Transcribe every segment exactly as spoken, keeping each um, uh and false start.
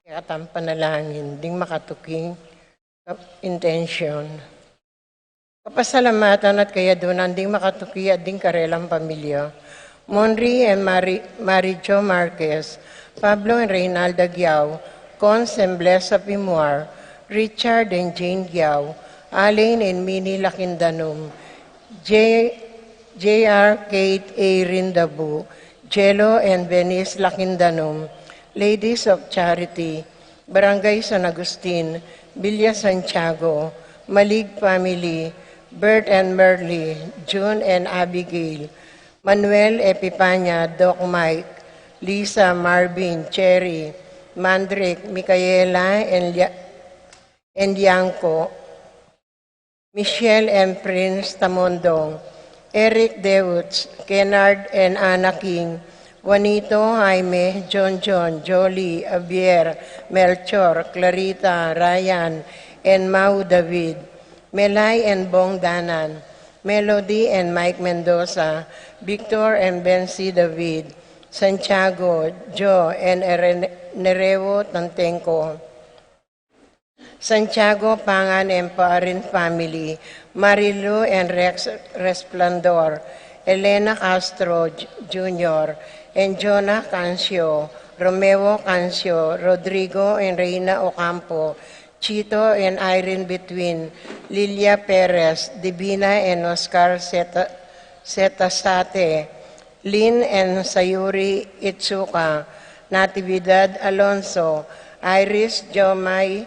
Kaya katang panalangin, ding makatuking intensyon. Kapasalamatan at kayadunan ding makatuki at ding karelang pamilya. Monri and Mari, Mari Jo Marquez, Pablo and Reynalda Giao, Cons and Blesa Pimuar, Richard and Jane Giao, Alain and Minnie Lakindanum, J, J R Kate A Rindabu, Jello and Venice Lakindanum, Ladies of Charity, Barangay San Agustin, Villa Santiago, Malig family, Bert and Merly, June and Abigail, Manuel, Epipania, Doc Mike, Lisa, Marvin, Cherry, Mandrick, Micaela, and Lia-, and Yanko, Michelle and Prince Tamondong, Eric Deutz, Kennard and Ana King, Juanito, Jaime, John John, Jolie, Javier, Melchor, Clarita, Ryan, and Mau David, Melay and Bong Danan, Melody and Mike Mendoza, Victor and Bensi David, Santiago, Joe, and Eren-, Nereo Tantengco. Santiago Pangan and Parin family, Marilu and Rex Resplendor, Elena Castro J-, Junior, and Jonah Cancio, Romeo Cancio, Rodrigo and Reina Ocampo, Chito and Irene Between, Lilia Perez, Divina and Oscar Zeta-, Zetasate, Lynn and Sayuri Itsuka, Natividad Alonso, Iris Jomai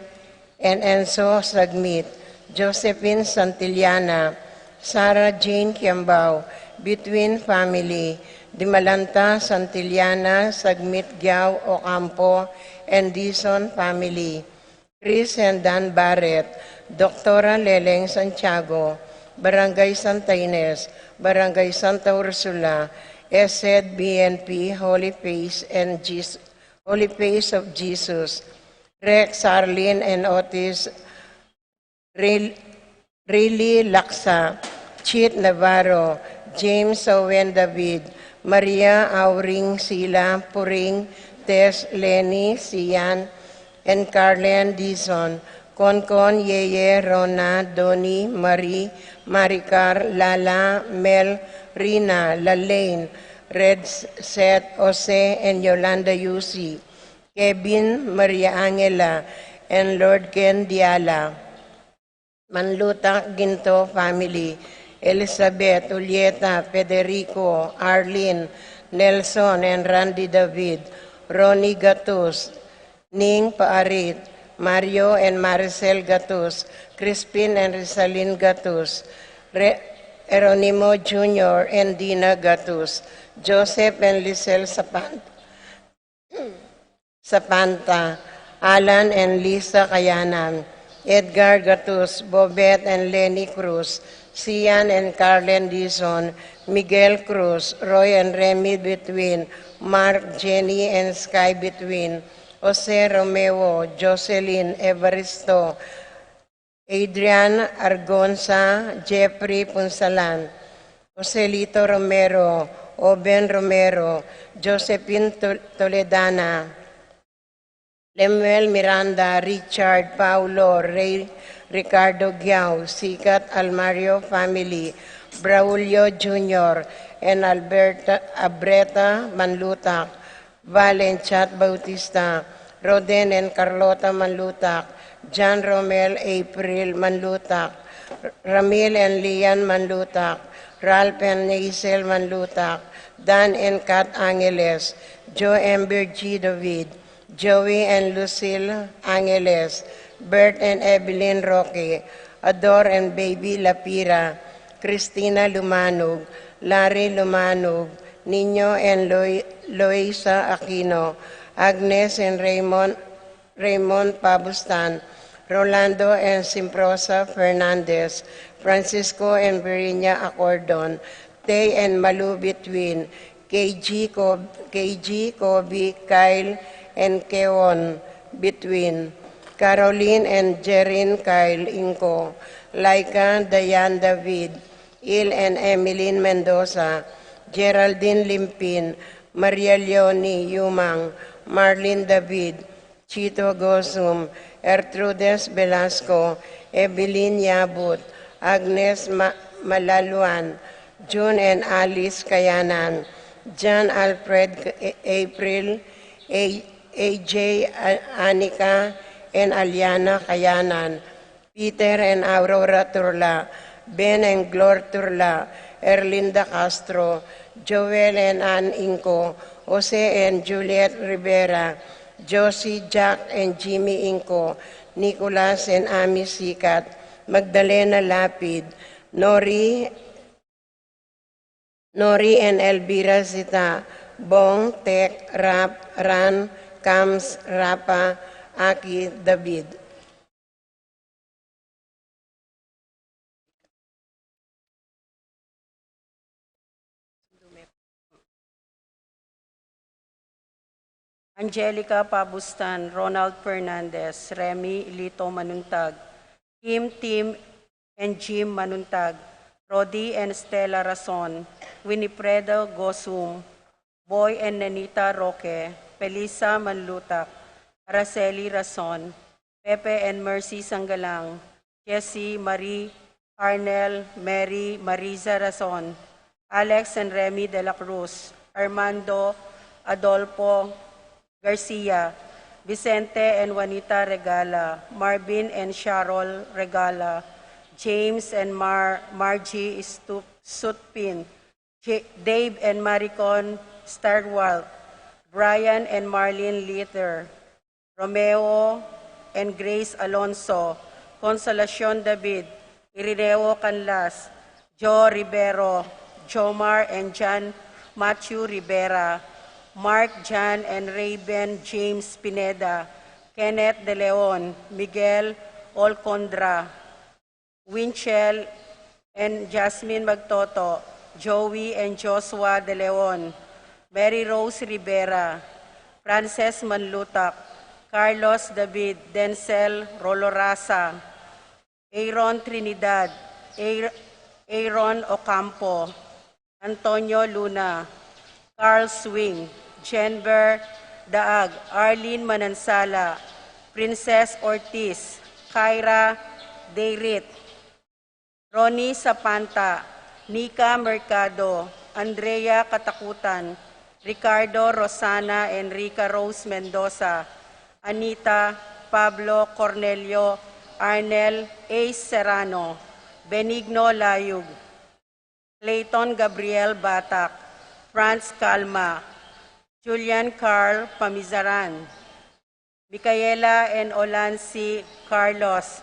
and Enzo Sagmit, Josephine Santillana, Sarah Jane Kiambao, Between family, Dimalanta Santillana, Sagmit Giao Ocampo, and Dizon family. Chris and Dan Barrett, Doktora Leleng Santiago, Barangay Santa Ines, Barangay Santa Ursula, S Z B N P, Holy Face and Jes-, Holy Face of Jesus, Rex, Arlene and Otis, Ril-, Rili Laksa, Chit Navarro, James Owen David, Maria Auring Sila, Puring, Tess, Lenny, Sian, and Carlen Dizon, Konkon, Yeye, Rona, Donny, Marie, Maricar, Lala, Mel, Rina, Lalaine, Red, Seth, Jose, and Yolanda Yusi, Kevin, Maria Angela, and Lord Ken Diala. Manlutak Ginto family, Elizabeth, Julieta, Federico, Arlene, Nelson, and Randy David, Ronnie Gatus, Ning Paarit, Mario and Maricel Gatus, Crispin and Rizalin Gatus, Re-, Eronimo Junior and Dina Gatus, Joseph and Lisel Sapan-, Sapanta, Alan and Lisa Kayanan, Edgar Gatus, Bobet and Lenny Cruz, Sian and Carlen Dizon, Miguel Cruz, Roy and Remy Between, Mark, Jenny and Sky Between, Jose Romeo, Jocelyn Evaristo, Adrian Argonza, Jeffrey Punsalan, Joselito Romero, Oben Romero, Josephine Tol-, Toledana, Lemuel Miranda, Richard, Paulo, Ray, Ricardo Giao, Sikat Almario family, Braulio Junior, and Alberta, Abreta Manlutak, Val and Chat Bautista, Roden and Carlota Manlutak, John Romel April Manlutak, Ramil and Lian Manlutak, Ralph and Hazel Manlutak, Dan and Kat Angeles, Joe and Virgie David, Joey and Lucille Angeles, Bert and Evelyn Roque, Ador and Baby Lapira, Christina Lumanug, Larry Lumanug, Nino and Loi-, Loisa Aquino, Agnes and Raymond, Raymond Pabustan, Rolando and Simprosa Fernandez, Francisco and Virginia Acordon, Tay and Malu Between, K G Kob-, K G Kobe, Kyle and Kewon Between, Caroline and Jerin Kyle Inco, Laika Dayan David, Il and Emeline Mendoza, Geraldine Limpin, Maria Leonie Yumang, Marlene David, Chito Gosum, Ertrudes Velasco, Evelyn Yabut, Agnes Ma- Malaluan, June and Alice Kayanan, John Alfred, K- A- April, A- AJ A- Anika, and Aliana Kayanan, Peter and Aurora Turla, Ben and Glor Turla, Erlinda Castro, Joel and Ann Inco, Jose and Juliet Rivera, Josie, Jack and Jimmy Inco, Nicolas and Ami Sikat, Magdalena Lapid, Nori, Nori and Elvira Zita, Bong, Tek, Rap, Ran, Kams, Rapa, Aki, David. Angelica Pabustan, Ronald Fernandez, Remy Lito Manuntag, Kim, Tim, and Jim Manuntag, Rodi and Stella Rason, Winifredo Gosum, Boy and Nenita Roque, Felisa Manlutak, Araceli Rason, Pepe and Mercy Sanggalang, Jessie, Marie, Arnel, Mary, Mariza Rason, Alex and Remy de la Cruz, Armando, Adolfo Garcia, Vicente and Juanita Regala, Marvin and Sharol Regala, James and Mar- Margie Stup- Sutpin, J- Dave and Maricon Starwalt, Brian and Marlene Litter, Romeo and Grace Alonso, Consolacion David, Irineo Canlas, Joe Rivero, Jomar and John Matthew Rivera, Mark, John and Raven James Pineda, Kenneth De Leon, Miguel Olcondra, Winchell and Jasmine Magtoto, Joey and Joshua De Leon, Mary Rose Rivera, Frances Manlutak, Carlos David, Denzel Rolorasa, Aaron Trinidad, Aar- Aaron Ocampo, Antonio Luna, Carl Swing, Jenver Daag, Arlene Manansala, Princess Ortiz, Kyra Dayrit, Ronnie Sapanta, Nika Mercado, Andrea Katakutan, Ricardo, Rosana, Enrica Rose Mendoza, Anita, Pablo, Cornelio, Arnel, Ace Serrano, Benigno Layug, Clayton Gabriel Batak, Franz Calma, Julian Carl Pamizaran, Micaela and Olansi Carlos,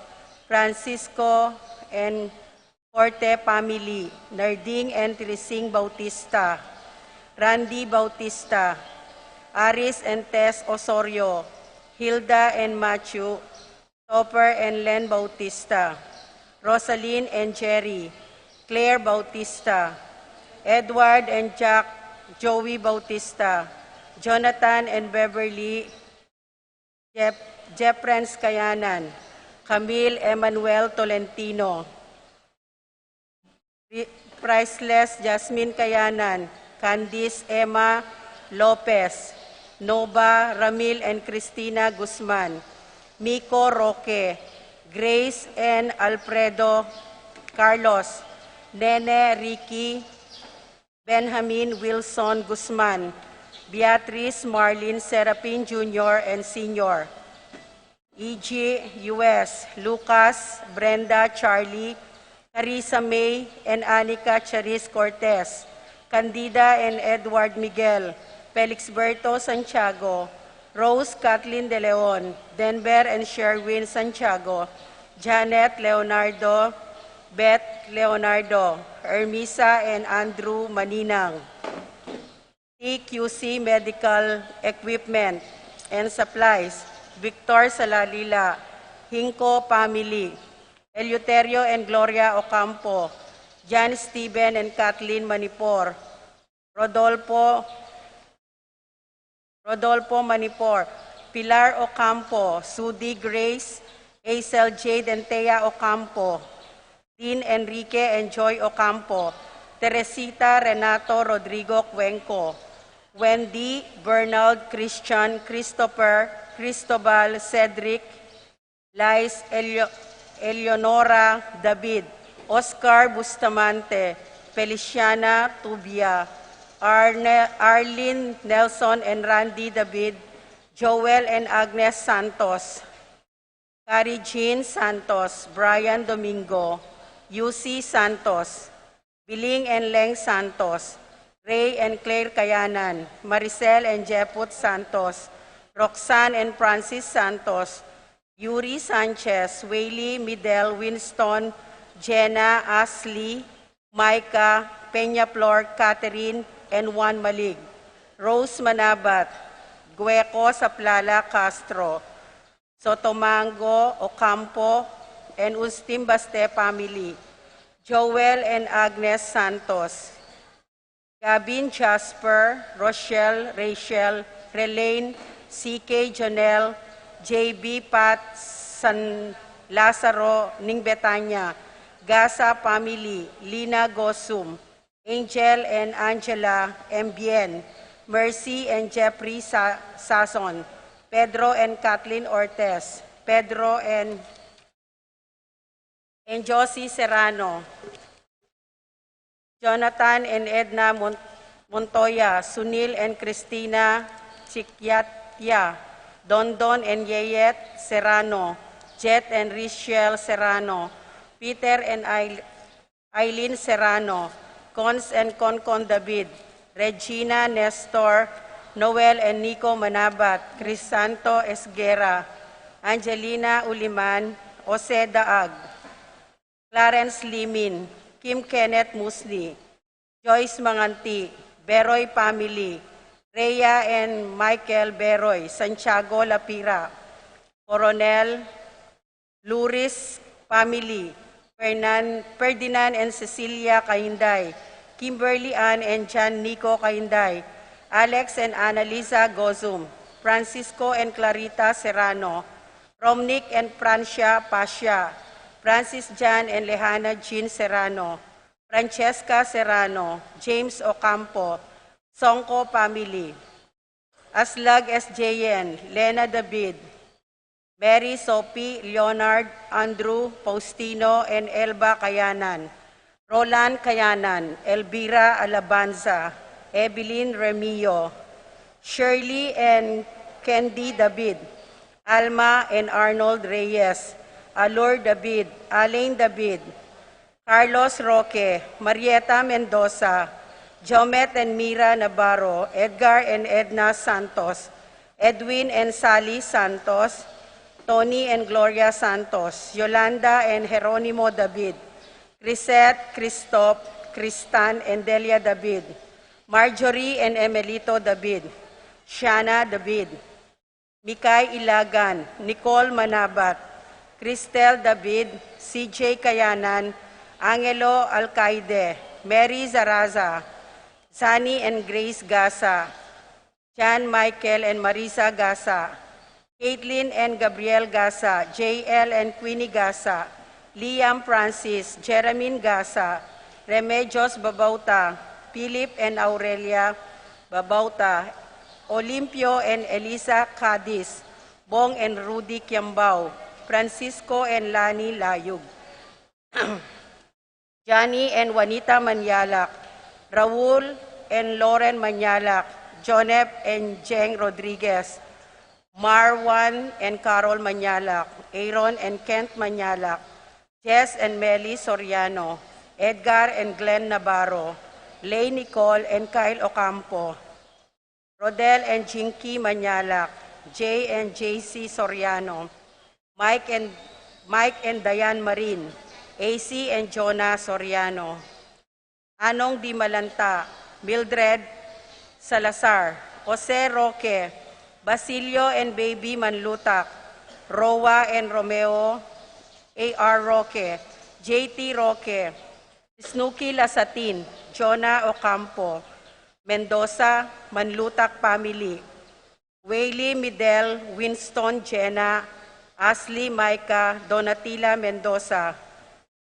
Francisco and Corte family, Narding and Teresing Bautista, Randy Bautista, Aris and Tess Osorio, Hilda and Matthew, Topper and Len Bautista, Rosalyn and Jerry, Claire Bautista, Edward and Jack, Joey Bautista, Jonathan and Beverly, Jep- Jefrens Kayanan, Camille Emmanuel Tolentino, Pri- Priceless Jasmine Kayanan, Candice Emma Lopez, Nova Ramil and Christina Guzman, Miko Roque, Grace and Alfredo Carlos, Nene Ricky, Benjamin Wilson Guzman, Beatrice Marlin Serapin Junior and Senior, E G U S, Lucas, Brenda, Charlie, Carissa May, and Anika Charis Cortez, Candida and Edward Miguel, Felixberto Santiago, Rose Kathleen De Leon, Denver and Sherwin Santiago, Janet Leonardo, Beth Leonardo, Ermisa and Andrew Maninang, T Q C Medical Equipment and Supplies, Victor Salalila, Hinco family, Eleuterio and Gloria Ocampo, Jan Steven and Kathleen Manipor, Rodolfo, Rodolfo Manipor, Pilar Ocampo, Sudi Grace, Aisel Jade and Thea Ocampo, Dean Enrique and Joy Ocampo, Teresita Renato Rodrigo Cuenco, Wendy, Bernald, Christian, Christopher, Cristobal Cedric, Lais Elio-, Eleonora David, Oscar Bustamante, Feliciana Tubia, Arne-, Arlene Nelson and Randy David, Joel and Agnes Santos, Kari Jean Santos, Brian Domingo, Yusi Santos, Biling and Leng Santos, Ray and Claire Kayanan, Maricel and Jeput Santos, Roxanne and Francis Santos, Yuri Sanchez, Whaley, Midel, Winston, Jenna, Ashley, Micah, Peñaflor, Catherine, and Juan Malig, Rose Manabat, Gueco Saplala Castro, Sotomango Ocampo, and Ustin Baste family, Joel and Agnes Santos, Gabin Jasper, Rochelle, Rachel, Relaine, C K, Jonel, J B, Pat, San Lazaro, Ning Betania, Gasa family, Lina Gosum, Angel and Angela Mbien, Mercy and Jeffrey Sa-, Sason, Pedro and Kathleen Ortez, Pedro and, and Josie Serrano, Jonathan and Edna Mon-, Montoya, Sunil and Christina Chikyatia, Dondon and Yeyet Serrano, Jet and Richelle Serrano, Peter and Ail-, Aileen Serrano, Cons and Concon David, Regina Nestor, Noel and Nico Manabat, Crisanto Esguerra, Angelina Uliman, Jose Daag, Clarence Limin, Kim Kenneth Musni, Joyce Manganti, Beroy family, Rhea and Michael Beroy, Santiago Lapira, Coronel Luris family, Fernan-, Ferdinand and Cecilia Kainday, Kimberly Ann and John Nico Kainday, Alex and Annalisa Gozum, Francisco and Clarita Serrano, Romnick and Francia Pasha, Francis John and Lehana Jean Serrano, Francesca Serrano, James Ocampo, Songco family, Aslag S J N, Lena David, Mary Sophie, Leonard, Andrew, Faustino, and Elba Kayanan, Roland Kayanan, Elvira Alabanza, Evelyn Remio, Shirley and Candy David, Alma and Arnold Reyes, Alor David, Alain David, Carlos Roque, Marieta Mendoza, Jomet and Mira Navarro, Edgar and Edna Santos, Edwin and Sally Santos, Tony and Gloria Santos, Yolanda and Jeronimo David, Crisette, Christoph, Cristan and Delia David, Marjorie and Emelito David, Shana David, Mikay Ilagan, Nicole Manabat, Cristel David, C J Kayanan, Angelo Alcaide, Mary Zaraza, Sunny and Grace Gasa, Jan Michael and Marisa Gasa, Caitlin and Gabriel Gasa, J L and Queenie Gasa, Liam Francis, Jeremy Gasa, Remedios Babauta, Philip and Aurelia Babauta, Olimpio and Elisa Cadiz, Bong and Rudy Kiambao, Francisco and Lani Layug, Johnny and Juanita Manyalak, Raul and Lauren Manyalak, Jonep and Jeng Rodriguez, Marwan and Carol Manyalak, Aaron and Kent Manyalak, Jess and Melly Soriano, Edgar and Glenn Navarro, Lay Nicole and Kyle Ocampo, Rodel and Jinky Manyalak, Jay and J C Soriano, Mike and, Mike and Diane Marin, A C and Jonah Soriano, Anong Dimalanta, Mildred Salazar, Jose Roque, Basilio and Baby Manlutak, Roa and Romeo, A R Roque, J T Roque, Snooki Lasatin, Jonah Ocampo, Mendoza, Manlutak family, Whaley Midel, Winston Jenna, Ashley Micah, Donatila Mendoza,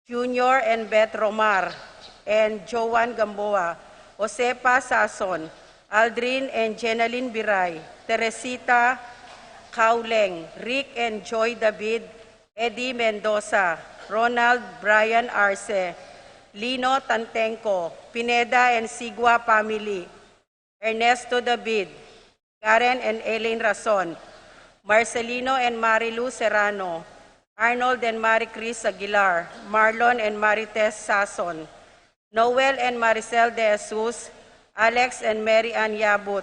Junior and Beth Romar, and Joan Gamboa, Josefa Sason, Aldrin and Jenaline Biray, Teresita Kauleng, Rick and Joy David, Eddie Mendoza, Ronald Brian Arce, Lino Tantenco, Pineda and Sigua family, Ernesto David, Karen and Elaine Rason, Marcelino and Marilu Serrano, Arnold and Marie Chris Aguilar, Marlon and Marites Sason, Noel and Maricel De Jesus, Alex and Mary Ann Yabut,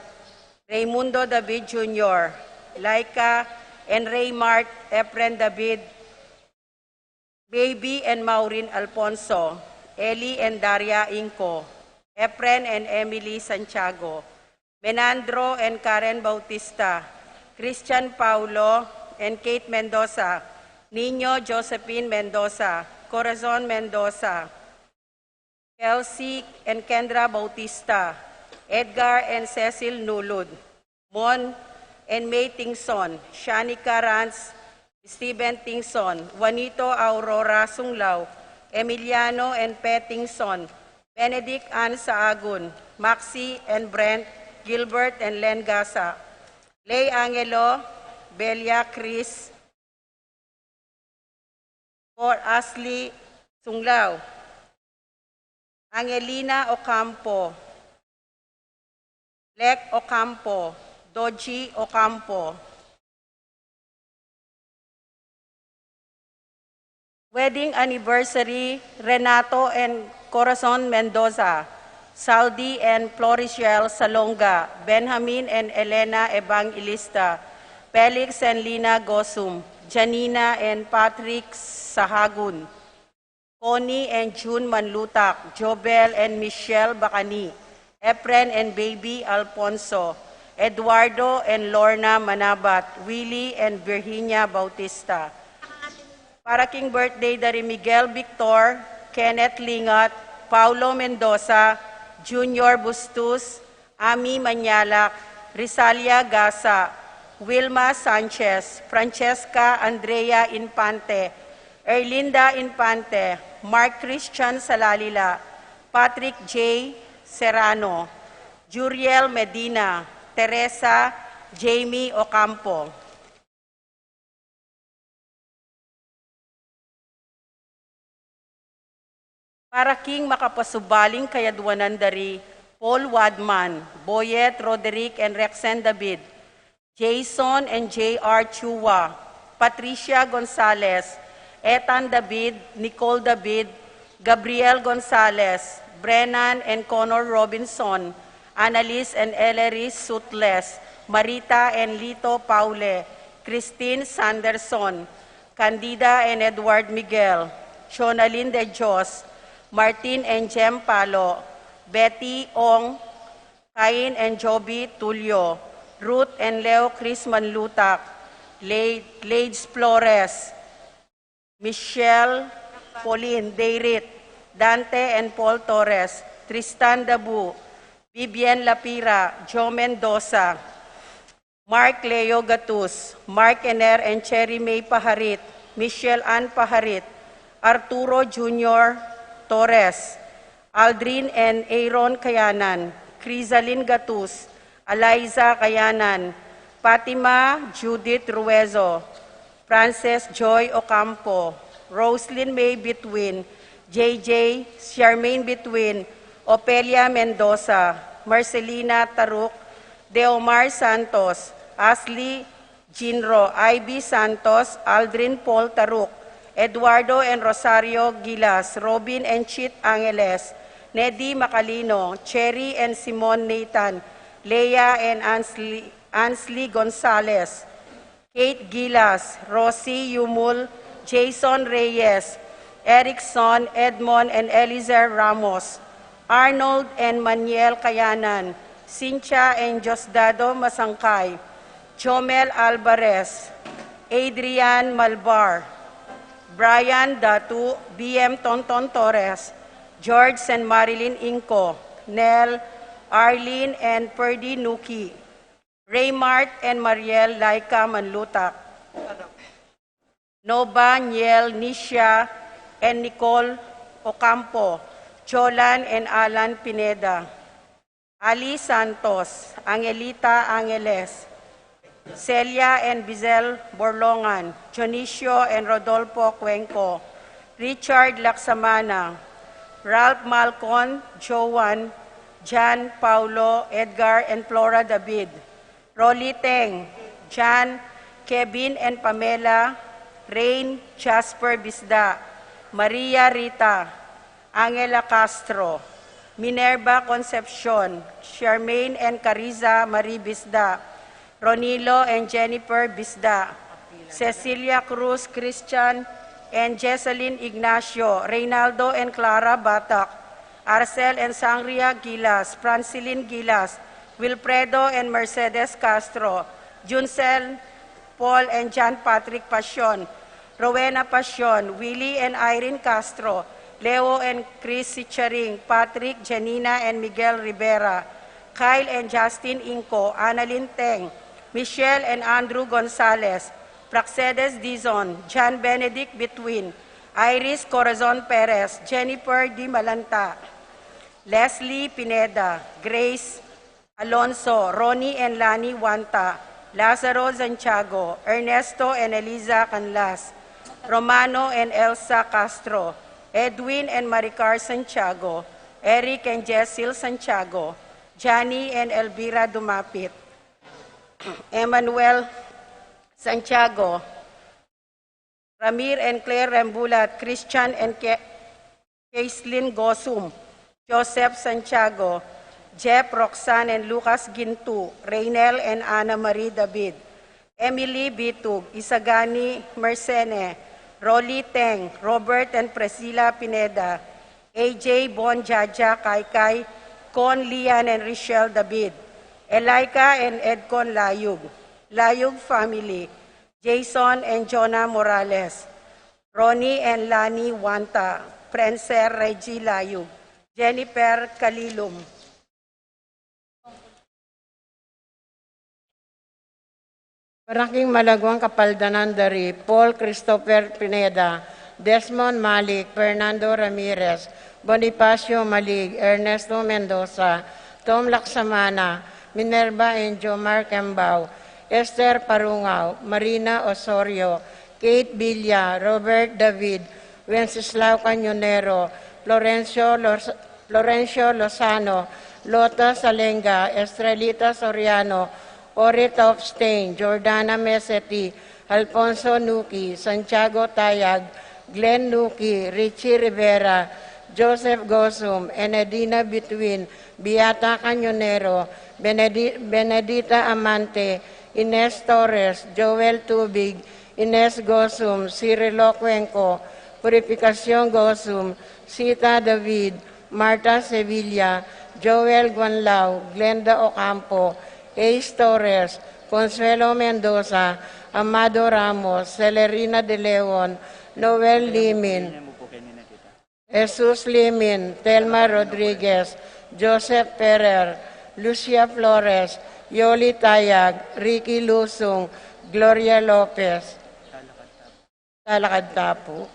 Raymundo David Junior, Laika and Raymart, Efren David, Baby and Maureen Alfonso, Ellie and Daria Inco, Efren and Emily Santiago, Menandro and Karen Bautista, Christian Paulo and Kate Mendoza, Nino Josephine Mendoza, Corazon Mendoza, Kelsey and Kendra Bautista, Edgar and Cecil Nulud, Mon and May Tingson, Shanika Rans, Steven Tingson, Juanito Aurora Sunglaw, Emiliano and Pe Tingson, Benedict Ann Saagun, Maxi and Brent, Gilbert and Len Gasa, Lay Angelo, Belia Chris, for Ashley Sunglaw, Angelina Ocampo, Lek Ocampo, Doji Ocampo. Wedding anniversary, Renato and Corazon Mendoza, Saldi and Floriciel Salonga, Benjamin and Elena Evangelista, Felix and Lina Gosum, Janina and Patrick Sahagun, Connie and June Manlutak, Jobel and Michelle Bacani, Efren and Baby Alfonso, Eduardo and Lorna Manabat, Willie and Virginia Bautista. Para king birthday da ri Miguel Victor, Kenneth Lingat, Paulo Mendoza, Junior Bustus, Ami Manyalak, Risalia Gasa, Wilma Sanchez, Francesca Andrea Infante, Erlinda Infante, Mark Christian Salalila, Patrick J Serrano, Juriel Medina, Teresa Jamie Ocampo. Para king makapasubaling kayadwanan da ri Paul Wadman, Boyet Roderick and Rexen David, Jason and J R Chua, Patricia Gonzalez, Ethan David, Nicole David, Gabriel Gonzalez, Brennan and Connor Robinson, Annalise and Ellery Sutles, Marita and Lito Paule, Christine Sanderson, Candida and Edward Miguel, Jonalyn De Dios, Martin and Jem Palo, Betty Ong, Cain and Joby Tulio, Ruth and Leo Chris Manlutak, Lade-, Lades Flores, Michelle Pauline Dayrit, Dante and Paul Torres, Tristan Dabu, Vivian Lapira, Joe Mendoza, Mark Leo Gatus, Mark Ener and Cherry May Paharit, Michelle Ann Paharit, Arturo Junior Torres, Aldrin and Aaron Kayanan, Crisalin Gatus, Eliza Kayanan, Fatima Judith Ruezo, Frances Joy Ocampo, Roslyn May Bitwin, J J, Charmaine Bitwin, Opelia Mendoza, Marcelina Taruk, Deomar Santos, Ashley Jinro, Ivy Santos, Aldrin Paul Taruk, Eduardo and Rosario Gilas, Robin and Chit Angeles, Nedi Macalino, Cherry and Simon Nathan, Leah and Ansley, Ansley Gonzalez, Kate Gilas, Rosie Yumul, Jason Reyes, Erickson Edmond and Elizer Ramos, Arnold and Maniel Kayanan, Cynthia and Diosdado Masangkay, Jomel Alvarez, Adrian Malvar, Brian Datu, B M Tonton Torres, George and Marilyn Inco, Nel, Arlene and Ferdy Nuki, Raymart and Mariel Laika Manlutak, Noba, Niel, Nisha, and Nicole Ocampo, Jolan and Alan Pineda, Ali Santos, Angelita Angeles, Celia and Bizel Borlongan, Dionisio and Rodolfo Cuenco, Richard Laksamana, Ralph Malcon, Joan, Jan, Paulo, Edgar, and Flora David, Rolly Teng, Jan, Kevin and Pamela, Rain, Jasper Bisda, Maria Rita, Angela Castro, Minerva Concepcion, Charmaine and Cariza Marie Bisda, Ronilo and Jennifer Bisda, Cecilia Cruz, Christian and Jesselyn Ignacio, Reynaldo and Clara Batak, Arcel and Sangria Gilas, Francilin Gilas, Wilfredo and Mercedes Castro, Juncel, Paul and John Patrick Pasion, Rowena Pasion, Willie and Irene Castro, Leo and Chris Sicharing, Patrick, Janina and Miguel Rivera, Kyle and Justin Inco, Annalyn Teng, Michelle and Andrew Gonzalez, Praxedes Dizon, John Benedict Between, Iris Corazon Perez, Jennifer Di Malanta, Leslie Pineda, Grace Alonso, Ronnie and Lani Wanta, Lazaro Santiago, Ernesto and Eliza Canlas, Romano and Elsa Castro, Edwin and Maricar Santiago, Eric and Jessil Santiago, Johnny and Elvira Dumapit, Emmanuel Santiago, Ramir and Claire Rembulat, Christian and Ke-, Caislin Gosum, Joseph Santiago, Jeff, Roxanne and Lucas Gintu, Reynel and Ana Marie David, Emily Bitug, Isagani Mercene, Rolly Teng, Robert and Priscilla Pineda, A J, Bon, Jaja, Kaikai, Con, Lian and Richelle David, Elika and Edcon Layug, Layug family, Jason and Jonah Morales, Ronnie and Lani Wanta, Prenser Reggie Layug, Jennifer Kalilum. Para king malaguang kapaldanan da ri Paul Christopher Pineda, Desmond Malik, Fernando Ramirez, Bonifacio Malig, Ernesto Mendoza, Tom Laksamana, Minerva and Jomar Kembao, Esther Parungao, Marina Osorio, Kate Villa, Robert David, Wenceslao Cañonero, Florencio Los-, Florencio Lozano, Lota Salenga, Estrelita Soriano, Ori Topstein, Jordana Meseti, Alfonso Nuki, Santiago Tayag, Glenn Nuki, Richie Rivera, Joseph Gosum, Enedina Bituin, Beata Cañonero, Benedi-, Benedita Amante, Ines Torres, Joel Tubig, Ines Gosum, Cirilo Cuenco, Purificacion Gosum, Sita David, Martha Sevilla, Joel Guanlao, Glenda Ocampo, Ace Torres, Consuelo Mendoza, Amado Ramos, Celerina de Leon, Noel Limin, Jesus Limin, Telma Rodriguez, Joseph Ferrer, Lucia Flores, Yoli Tayag, Ricky Lusung, Gloria Lopez. Talakad tapu.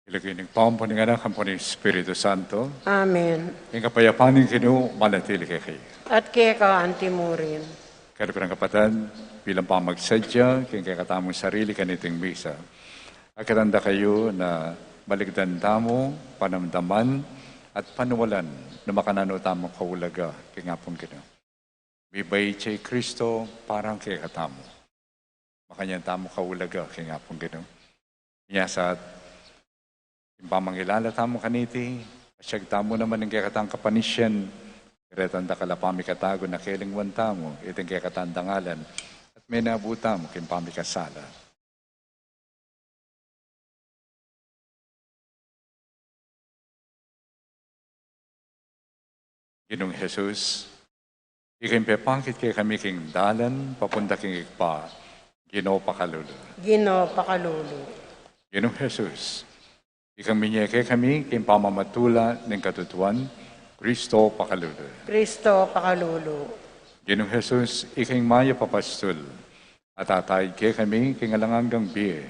King lagyu ning Ibpa, ampo ning Anak, ampo ning Espiritu Santo. Amen. Ing kapayapan ning Ginu manatili kekayu. At keka antimurin. Kaybat pu, kapatad, bilang pamagsadya king kekatamung sarili kaniting misa, akit da kayu na balikdan tamu, panamdaman, at paniwalan na makananu tamung kaulaga king Apung Ginu. Mibait ya i Kristo para kekatamu. Makanyan tamu kaulaga king Apung Ginu. Inya sa ing pamangilala tamu kaniti, asyag tamu naman ing kekatang kapanisian, deretan da kala pamikatagun a kelingwan tamu iting kekatang dangalan, at menabu tamu king pamikasala. Ginung Jesus, ika ing pepakit kekami king dalan papunta king Ibpa, Ginu pakalulu. Ginu pakalulu. Ginung Jesus, ika ing minye kekami king pamamatula ning katutuan, Kristo pakalulu. Kristo pakalulu. Ginung Jesus, ika ing mayap a pastul, a tataid kekami king alang anggang bie,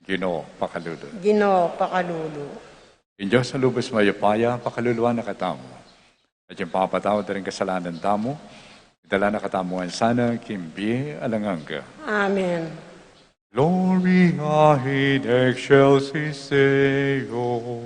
Ginu pakalulu. Ginu pakalulu. Ing Dios a lubus mayupaya pakaluluan na katamu. At ing pamapatawan da ring kasalanan tamu, idala na katamu ngan sana king bie alang angga. Amen. Gloria in excelsis Deo.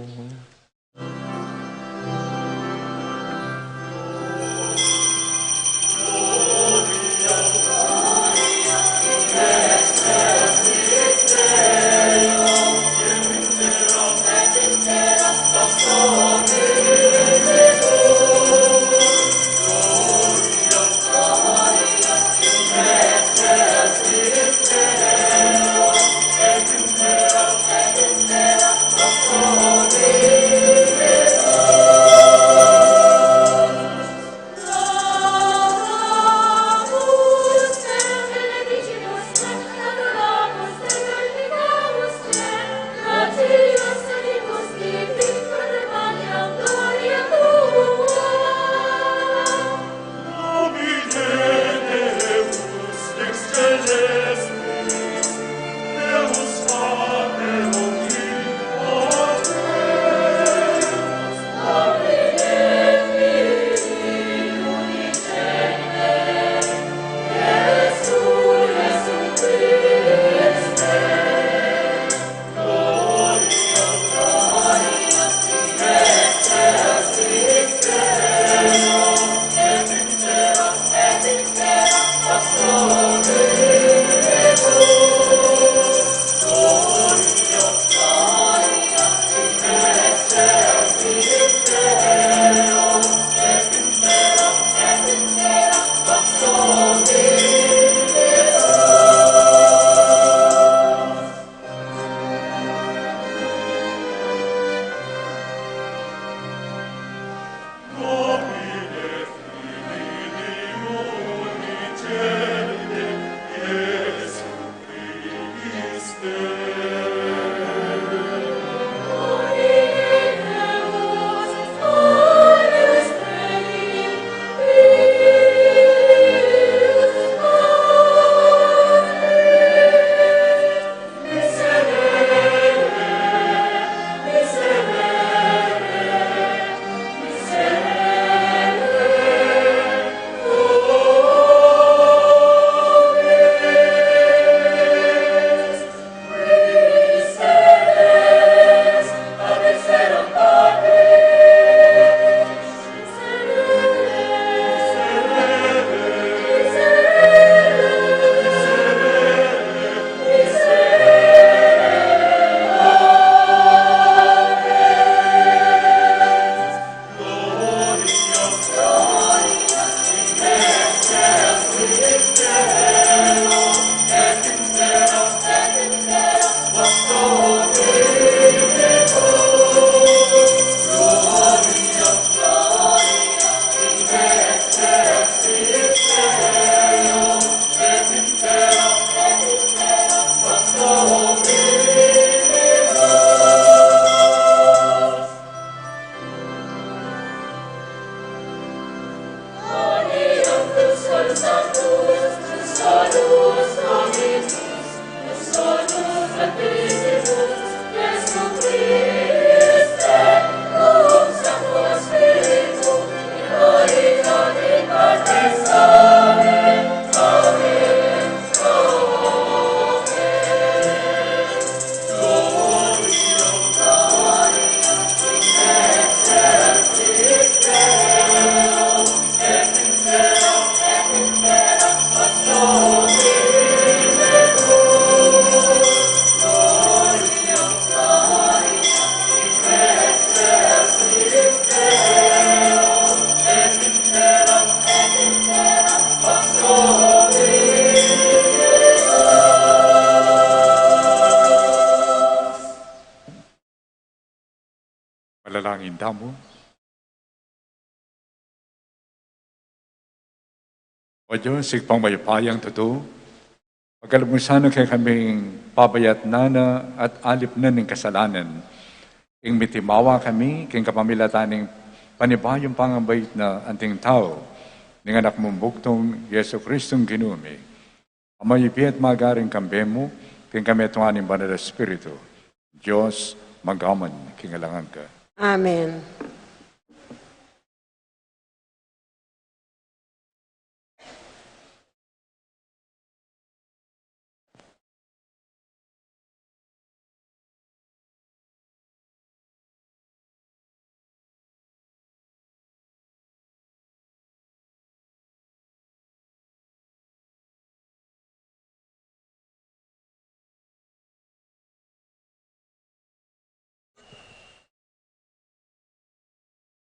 Tamu. O Dios, Ibpang mayupayang tutu, pagkalub mu sana kekaming pabayatnan na at alip na ning kasalanan, ing mitimawa kami king kapamilatan ning panibayung pangambait na anting tau ning Anak mung bugtung, Jesucristong Ginu mi. Amay, Ibpa, at magaring kambe mu, king kametungan ning Banal a Espiritu, Dios, magpaman king alang angga. Amen.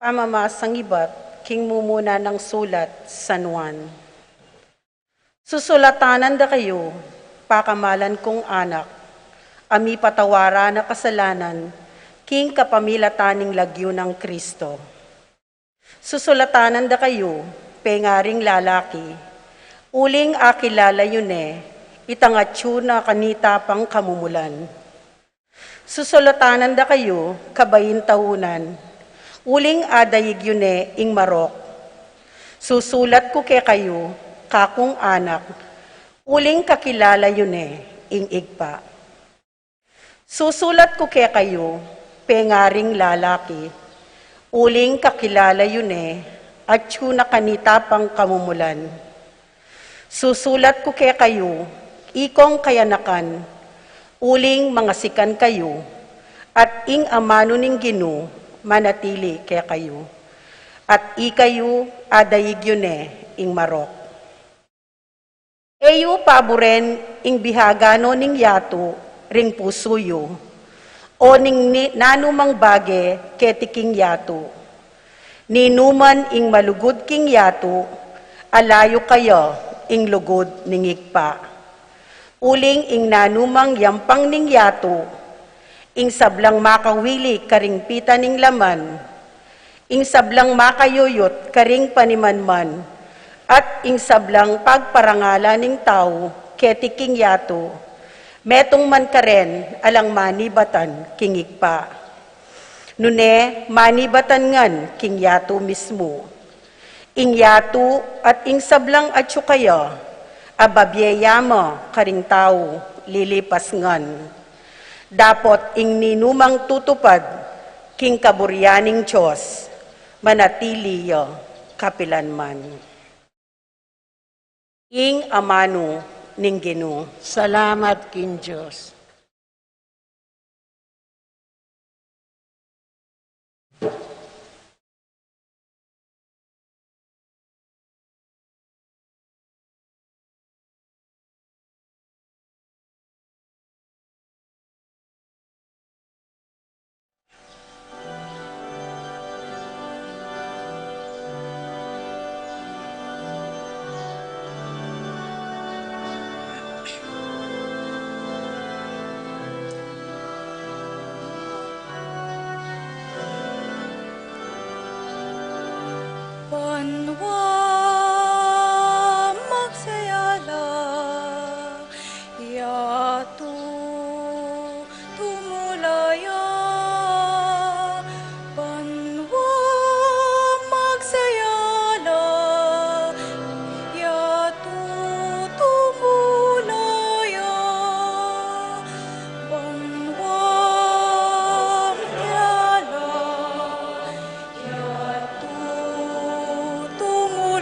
Pamamasang ibat king mumuna nang sulat San Juan. Susulatanan da kayu, pakamalan kung anak, a mipatawara na kasalanan king kapamilatan ning lagyu nang Kristo. Susulatanan da kayu, pengaring lalaki, uling akilala yu ne itang atyu na kanita pang kamumulan. Susulatanan da kayu, kabaying taunan, uling adaig yu ne ing marok. Susulat ku kekayu, kakung anak, uling kakilala yu ne ing Ibpa. Susulat ku kekayu, pengaring lalaki, uling kakilala yu ne atyu na kanita pang kamumulan. Susulat ku kekayu, ikong kayanakan, uling mangasikan kayu, at ing amanu ning Ginu manatili kekayu, at ikayu adaig yu ne ing marok. E yu paburen ing bihaganu ning yatu ring pusu yu, o ning ni-, nanumang bage keti king yatu. Ninuman ing malugud king yatu, alayu kaya ing lugud ning Ibpa. Uling ing nanumang yampang ning yatu, ing sablang makawili karing pita ning laman, ing sablang makayuyut karing panimanman, at ing sablang pagparangalan ning tau keti king yatu, metung man karen alang manibatan king Ibpa. Nune manibatan ngan king yatu mismu. Ing yatu at ing sablang atyu kaya, a babie ya ma karing tau, lilipas ngan. Dapot ing ninumang tutupad king kaburian ning Dios, manatili ya kapilanman. Ing amanu ning Ginu. Salamat king Dios. Banwang magsaya la, yatu tumula ya. Banwang magsaya la, yatu tumula ya. Banwang magsaya la, yatu tumula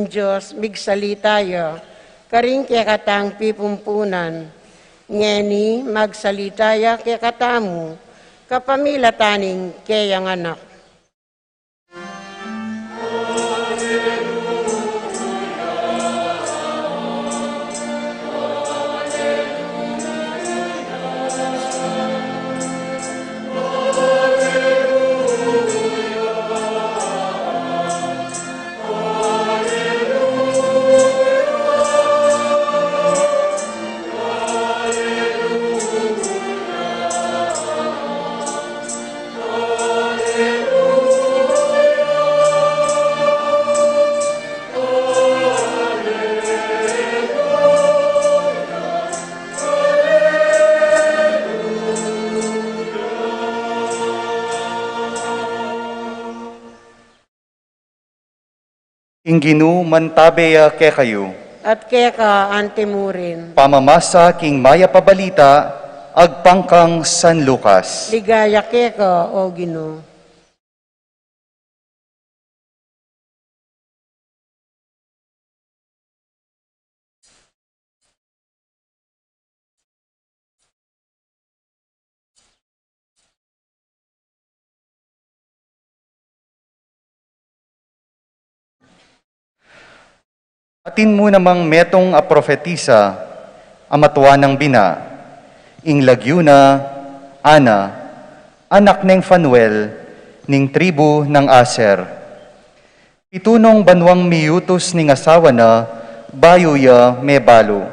Dios, migsalita ya karing kekatang pipumpunan. Ngeni, magsalita ya kekatamu kapamilatan ning keyang Anak. Ing Ginu mantabe ya kekayu. At keka antimurin. Pamamasa king Mayap a Balita agpang kang San Lucas. Ligaya keka, o Ginu. Atin mu namang metung a profetisa a matua nang bina, ing lagyu na Ana, anak neng Fanuel, ning tribu nang Aser. Pitu nong banuang miyutus ning asawa na bayu ya mebalu.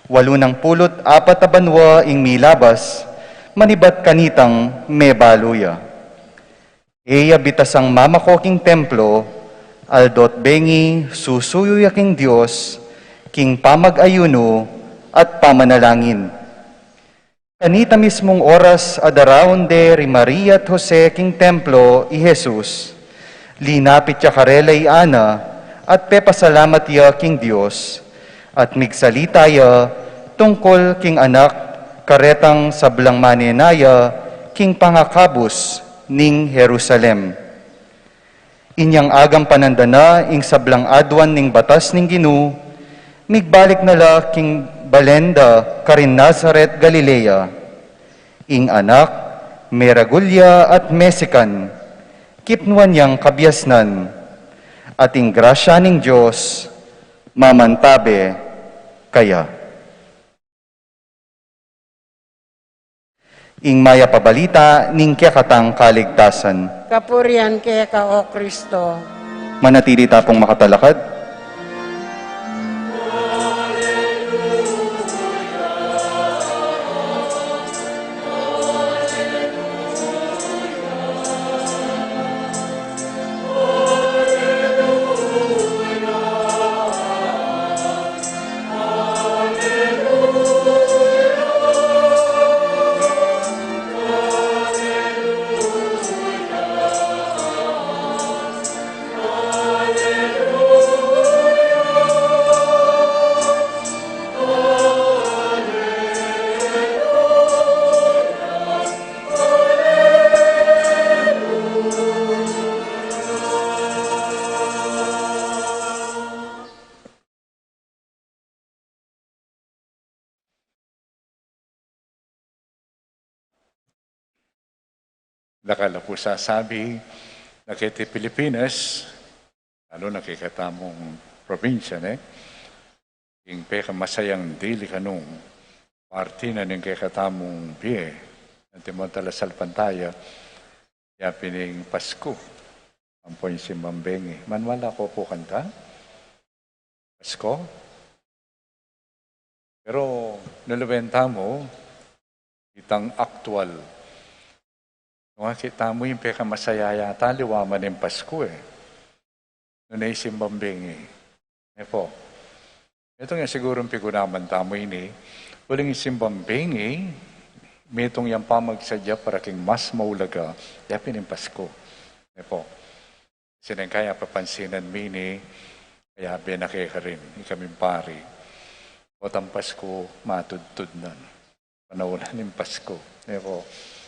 Walu nang pulu't apat a banua ing milabas manibat kanitang mebalu ya. E ya bitasang mamako king templo, aldo't bengi susuyu ya king Dios king pamag-ayunu at pamanalangin. Kanita mismung oras a daraun de ri Maria at Jose king templo i Jesus, linapit ya karela i Ana at pepasalamat ya king Dios, at migsalita ya tungkul king anak karetang sablang manenaya king pangakabus ning Jerusalem. Inyang agampanan da na ing sablang aduan ning batas ning Ginu, migbalik na la king balen da karin Nazaret, Galilea. Ing anak meragul ya at mesikan, kipnuan yang kabiasnan, at ing grasya ning Dios mamantabe kaya. Ing Mayap a Balita ning kekatang kaligtasan. Kapurian keka, O Kristo. Manatili ta pung makatalakad. Dakal a pu sasabi na keti Pilipinas, lalu na kekatamung probinsya, ne? Ing pekamasayang dili kanung parti na ning kekatamung bie, antimong talasalpantaya, ya pin ing Pasku, ampo ing simbang bengi. Manual na ko pu kanta? Pasko. Pero nung luen tamu itang aktual, nung akit tamu ing pekamasaya yata aliwa man ing Pasku, e, nune ing simbang bengi. E pu. Itung ya sigurung pigunaman tamu ini, uling ing simbang bengi, mitung yang pamagsadya para king mas maulaga, ya pin ing Pasku. E pu. Sineng kaya papansinan mi ini, kaya bena kekarin, ikaming pari. Potang Pasku, matudtud nan. Panaun na ning Pasku. E pu,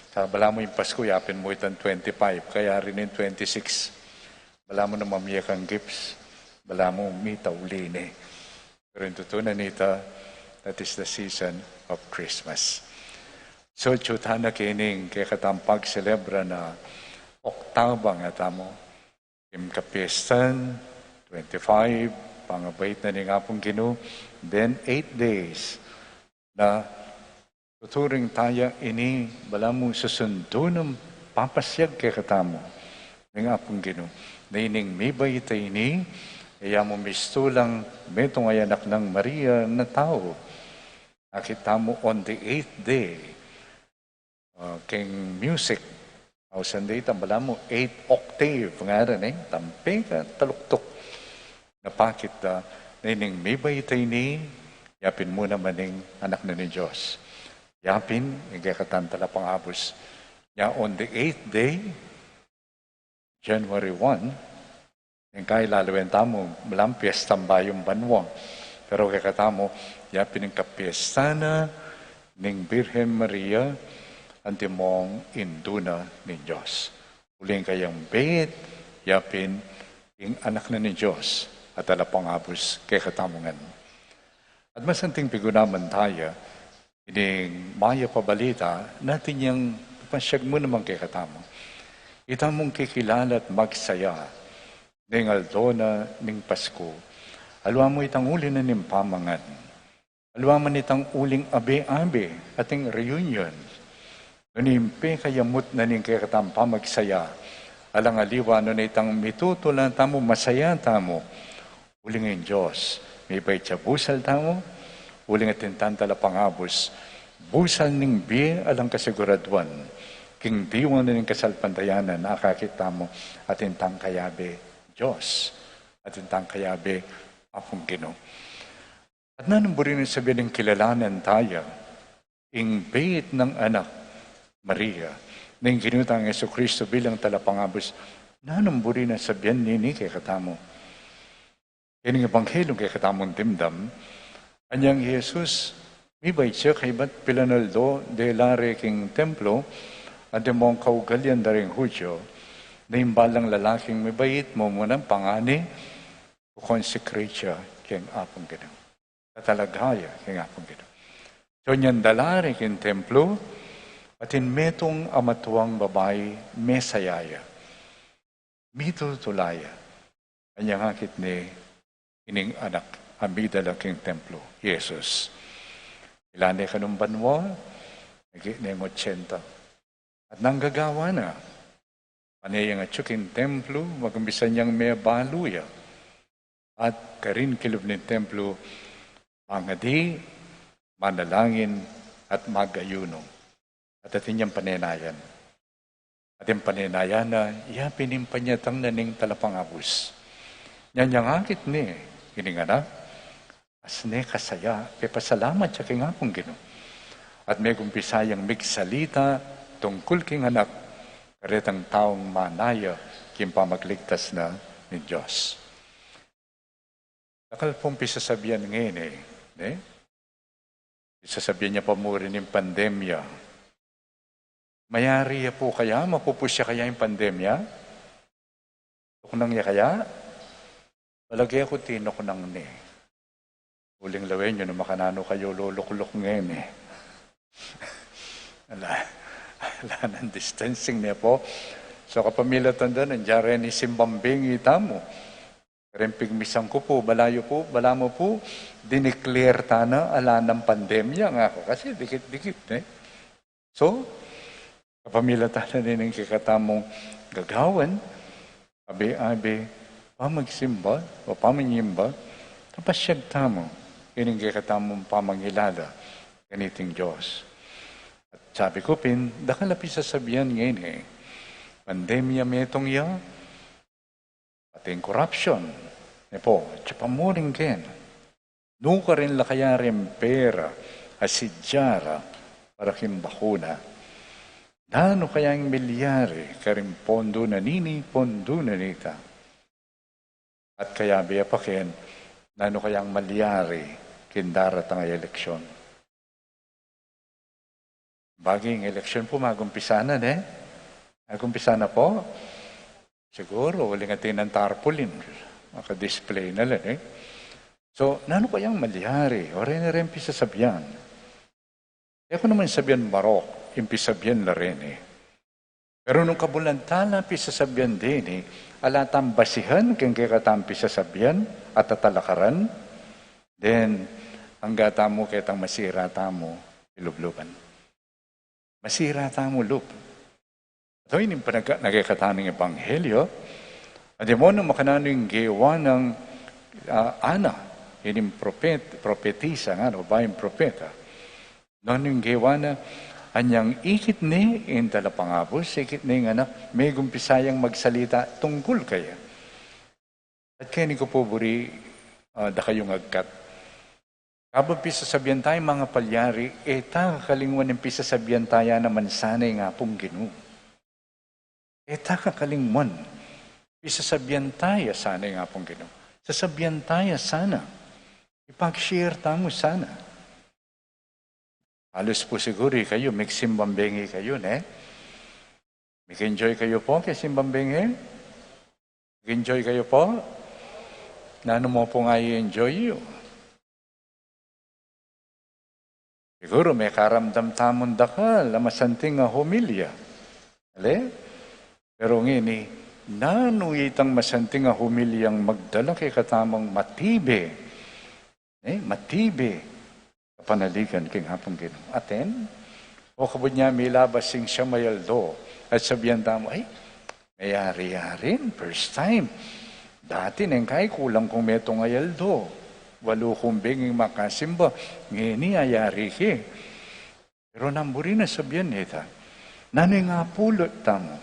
sa balamu ing Pasku, ya pin mu itang twenty-five, kaya rin ing twenty-six. Balamu na mamie kang gifts. Balamu mitauli ne. Pero ing tutu na nita, that is the season of Christmas. So, atyu tana kening kekatang pagselebra na oktaba, nga tamu, ing kapiestan, twenty-five, pangabait na ning Apung Ginu, then eight days na tuturing taya ini, balamu susundu nang papasiag kekatamu ning Apung Ginu. Na ining mibait a ini, e ya mu mistulang metung a anak nang Maria na tau. Akit tamu on the eighth day, ah, king music, ausan da ita, balamu eight octave, ngara ne, tampe ka taluktuk. Napakit da, na ining mibait a ini, yapin mu naman ing anak na ning Dios. Yapin, ing kekatang talapangabus. Nya on the eighth day, January one, ing kailawen tamu, malampias tambayung banua. Pero kekatamu, yapin ing kapiestan na ning Birhen Maria, antimong indu na ning Dios. Uling kayang beit, yapin ing anak na ning Dios, a talapangabus kekatamu ngan. At masanting pigunaman taya, ining mayap a balita, na atin yang pasiag mu naman kekatamu. Itamung kikilala at magsaya, ning aldo na ning Pasku. Aliwa mu itang uli na ning pamangan. Aliwa man itang uling abe-abe, ating reunion. Nune ing pekayamut na ning kekatang pamagsaya. Alang aliwa nune itang mitutula tamu, masaya tamu. Uling ing Dios, mibait ya busal tamu, uling atin tang talapangabus, busal ning bie alang kasiguraduan, king diwa na ning kasalpantayanan, akakit tamu, atin tang kayabe Dios, atin tang kayabe Apung Ginu. At nanung buri nang sabian ning kilalanan taya, ing beit nang anak, Maria, ning Ginu tang Jesucristo bilang talapangabus, nanung buri nang sabian nini kekatamu. Ining ebanghelyo kekatamu dimdam, anyang Jesus, mibait ya kaybat pilan aldo, dela re king templo, antimong kaugalian da ring Judio, na ing balang lalaking mibait, mumunan pangani, consecrate ya king Apung Ginu. Tatalaga ya king Apung Ginu. So, inyang dala re king templo, atin metung a matuang babai, mesaya ya. Mitutula ya. Anyang akit ne ining anak, a midala king templo, Jesus. Ila ne kanung banua, agi ne ing otsenta. At nung gagawa na, pane yang atyu king templo, magumpisan yang mebalu ya. At karin kilub ning templo, mangadi, manalangin, at mag-ayuno. At atin yang panenayan. At ing panenayan na, yapin ing panyatang na ning talapangabus. Inyang akit ne ining anak, asne kasaya, pepasalamat ya king Apung Ginu. At megumpisa yang migsalita tungkul king anak, karetang taung manaya king pamagligtas na ning Dios. Dakal pung pisasabian ngeni, ne? Pisasabian ya pa mu rin ing pandemya. Mayari ya pu kaya, mapupus ya kaya ing pandemya? Tinuknang ya kaya? Palage ku tinuknang ne. Uling lawen yu na makananu kayu lulukluk ngeni. Ala, ala nang distancing ne pu. So kapamilatan da, nandiyan rin ing simbang bingi tamu. Kareng pigmisan ku pu, balayu pu, balamu pu, dineclare tana ala nang pandemya, nga ku kasi dikit-dikit, eh. So, kapamilatan na ning kekatamung gagawan, abe-abe, pamagsimba, o pamanyimba, kapasiag tamu, ining kekatamung pamangilala, kaniting Dios. At sabi ku pin, dakal a pisasabian ngeni, pandemya metung ya, pati ing corruption, ne pu, atyu pa mu rin keni. Nukarin la kaya ring pera a sidya ra para king bakuna? Nanu kaya ing milyari karing pondu na nini, pondu na nita? At kayabe ya pa keni, nanu kaya ing malyari king daratang a eleksyon? Bagi ing eleksyon pu, magumpisa na, ne? Magumpisa na pu? Siguru, uling atin nang tarpaulin. Maka-display na la, e. So, nanu kayang malyari? O reni reng pisasabian. E ku naman sabian marok ing pisasabian la reni. Pero nung kabulan tala pisasabian deni, ala tang basihan keng kekatang pisasabian at tatalakaran, then, angga tamu ketang masira tamu i lubluban. Masira tamu lub. Ato ini ing panagkat na kekatang ebanghelyo. At imo nung makananu ing gewa nang, ah, Ana, ining propet-, propetisa, nga, o baing propeta. Nanu ing gewa na, anyang ikit ne ing talapangabus, ikit ne ing anak, megumpisang magsalita tungkul kaya. At keni ku pu buri, ah, da kayung agkat. Kabang pisasabian taya ing manga palyari, e ta kakalingwan ing pisasabian taya naman sana ing Apung Ginu. E ta kakalingwan, pisasabian taya sana ing Apung Ginu. Sasabian taya sana. Ipag-share tamu sana. Halus pu siguru ikayu, migsimbang bengi kayu, ne? Mig-enjoy kayu pu keng simbang bengi? Mig-enjoy kayu pu? Nanu mu pu ing i-enjoy yu? Siguru mekaramdam tamung dakal a masanting a homilya. Ale? Pero ngeni, nanu itang masanting a homilyang magdala kekatamung matibe, e, matibe a panaligan king Apung Ginu? Atin? O kabud nya milabas ing siyam a aldo at sabian tamu, "Ay, meyari-yari, first time. Dati neng kai kulang kung metung a aldo. Walu kung benging makasimba. Ngeni ayari ke." Pero nanu buri na sabian nita? Nanu ing apulu tamu?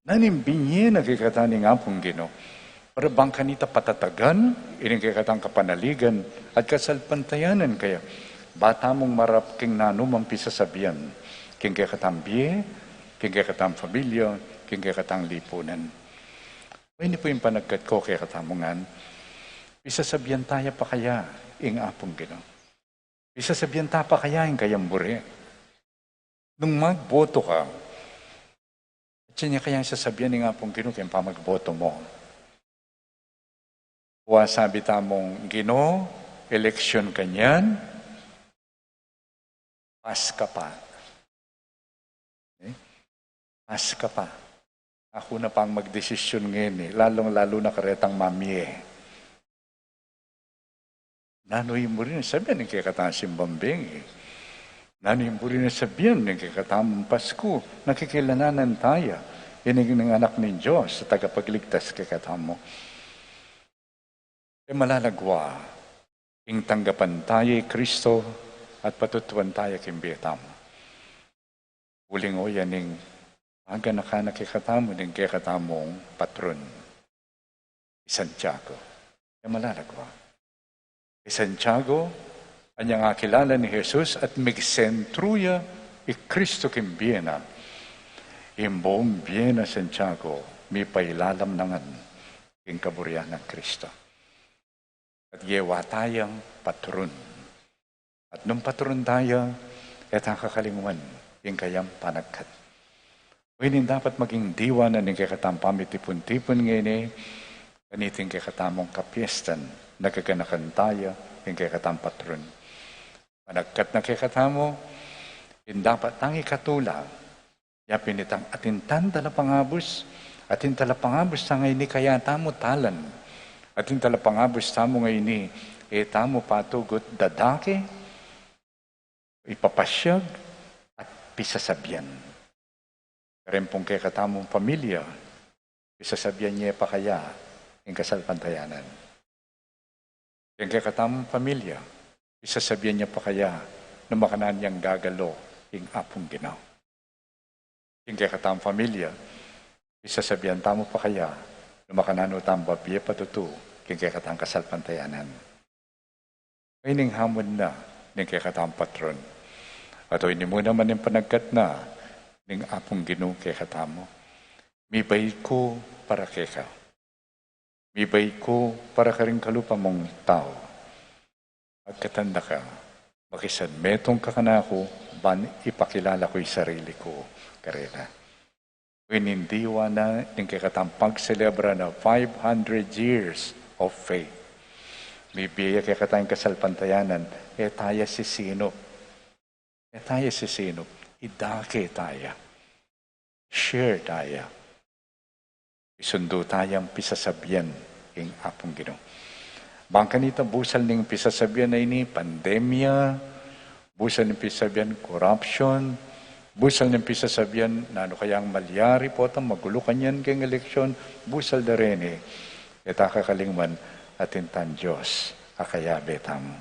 Nanu ing binie na kekatamu ning Apung Ginu? Para bang kanita patatagan ining kekatang kapanaligan at kasalpantayanan kaya, ba tamung marap king nanumang pisasabian, king kekatang bie, king kekatang pamilya, king kekatang lipunan. O ini pu ing panagkat ku kekatamu ngan, pisasabian taya pa kaya ing Apung Ginu? Pisasabian ta pa kaya ing kayang buri? Nung magboto ka, atin ya kayang sasabian ning Apung Ginu keng pamagboto mu? Wa sabi tamung, "Ginu, eleksyon kanyan, pass ka pa." E? Pass ka pa. Aku na pang magdesisyon ngeni, lalung-lalu na karetang mamie. Nanu ing buri na sabian ning kekatang simbang bengi? Nanu ing buri na sabian ning kekatamung Pasku na kikilalanan taya ining Anak ning Dios a tagapagligtas kekatamu? E malalagwa ing tanggapan taya i Kristo at patutuan taya king bie tamu. Uling o ya ning maganakan na kekatamu ning kekatamung patron, i Santiago. E malalagwa. I Santiago, anyang akilala ne i Jesus at migsentru ya i Kristo king bie na, ing buung bie nang Santiago mipailalam na ngan king kaburian nang Kristo. At gewa tayang patron. At nung patron taya, e ta kakalingwan ing kayang panagkat. O ini ing dapat maging diwa na ning kekatang pamitipun-tipun ngeni, kaniting kekatamung kapiestan, nagaganakan taya ing kekatang patron. Panagkat na kekatamu, ing dapat tang ikatula, ya pin itang atin tang talapangabus, atin talapangabus tang ini kaya tamu talan. Atin talapangabus tamu ngeni, e tamu patugut dadake, ipapasyag, at pisasabian. Kareng pung kekatamung pamilya, pisasabian ye pa kaya ing kasalpantayanan? Ing kekatamung pamilya, pisasabian ye pa kaya nung makananu yang gagalo ing Apung Ginu? Ing kekatamung pamilya, pisasabian tamu pa kaya nung makananu tang babie patutu king kekatang kasalpantayanan? Ining hamun na ning kekatang patron. At o ini mu naman ing panagkat na ning Apung Ginu kekatamu. Mibait ku para keka. Mibait ku para karing kalupa mung tau. Agkatan da ka, makisan metung ka kanaku, ban ipakilala ku ing sarili ku karela. Ining diwa na ning kekatang pagselebra na five hundred years of faith. Mibie ya kekatang kasalpantayanan, e taya sisinup. E taya sisinup. Idake taya. Share taya. Isundu tayang pisasabian ing Apung Ginu. Bang kanita busal ning pisasabian a ini, pandemia, busal ning pisasabian, corruption, busal ning pisasabian, nanu kayang malyari, potang magulu kanyan keng eleksyon, busal da reni. E ta kakalingwan, atin tang Dios a kayabe tamu.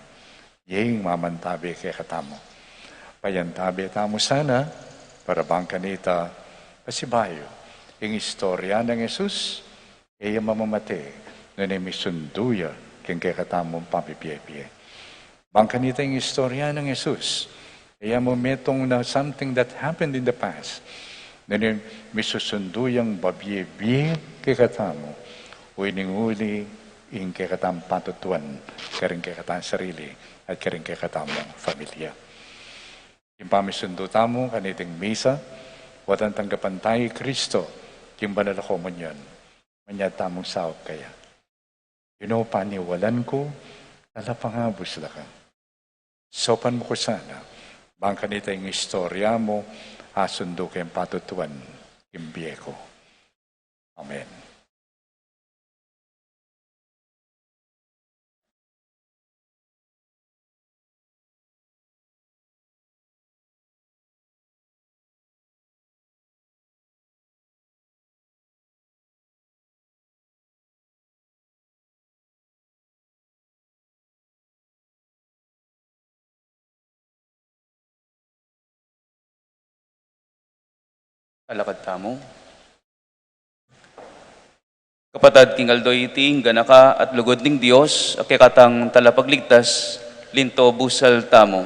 Ing mamantabe kekatamu. Payantabe tamu sana, para bang kanita, pasibayu, ing istorya nang Jesus, e ya mamamate, nune misundu ya king kekatamung pamibie-bie. Bang kanita ing istorya nang Jesus, e ya mu metung na something that happened in the past, nune misusundu yang babie-bie kekatamu, uling uli ing kekatang patutuan, karing kekatang sarili, at karing kekatamung familia. Ing pamisundu tamu kaniting misa, watang tanggapan taya i Kristo king banal a komunyon. Manyad tamung saup kaya. Ginu, paniwalan ku, talapangabus la ka. Saupan mu ku sana, bang kanita ing istorya mu, asundu keng patutuan king bie ku. Amen. Alakad tamu. Kapatad, king aldo iti, ing ganaka at lugud ning Dios, a kekatang talapagligtas, linto busal tamu.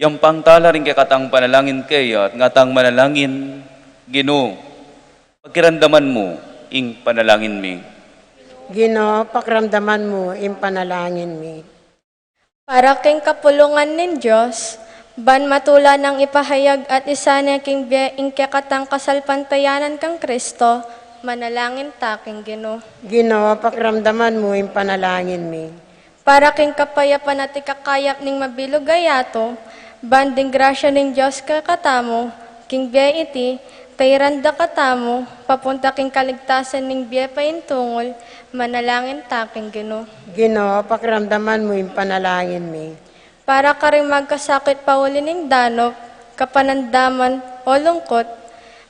Yampang tala ring kekatang panalangin keya, at ngatang manalangin, Ginu, pakiramdaman mu ing panalangin mi. Ginu, pakiramdaman mu ing panalangin mi. Para king kapulungan ning Dios, ban matula nang ipahayag at isane king bie ing kekatang kasalpantayanan kang Kristo, manalangin ta king Ginu. Ginu, pakiramdaman mu ing panalangin mi. Para king kapayapan at ikakayap ning mabilug a yatu, ban ding grasya ning Dios kekatamu, king bie iti, tairan da katamu, papunta king kaligtasan ning bie paintungul, manalangin ta king Ginu. Ginu, pakiramdaman mu ing panalangin mi. Para karing magkasakit pauli ning danup, kapanandaman, o lungkut,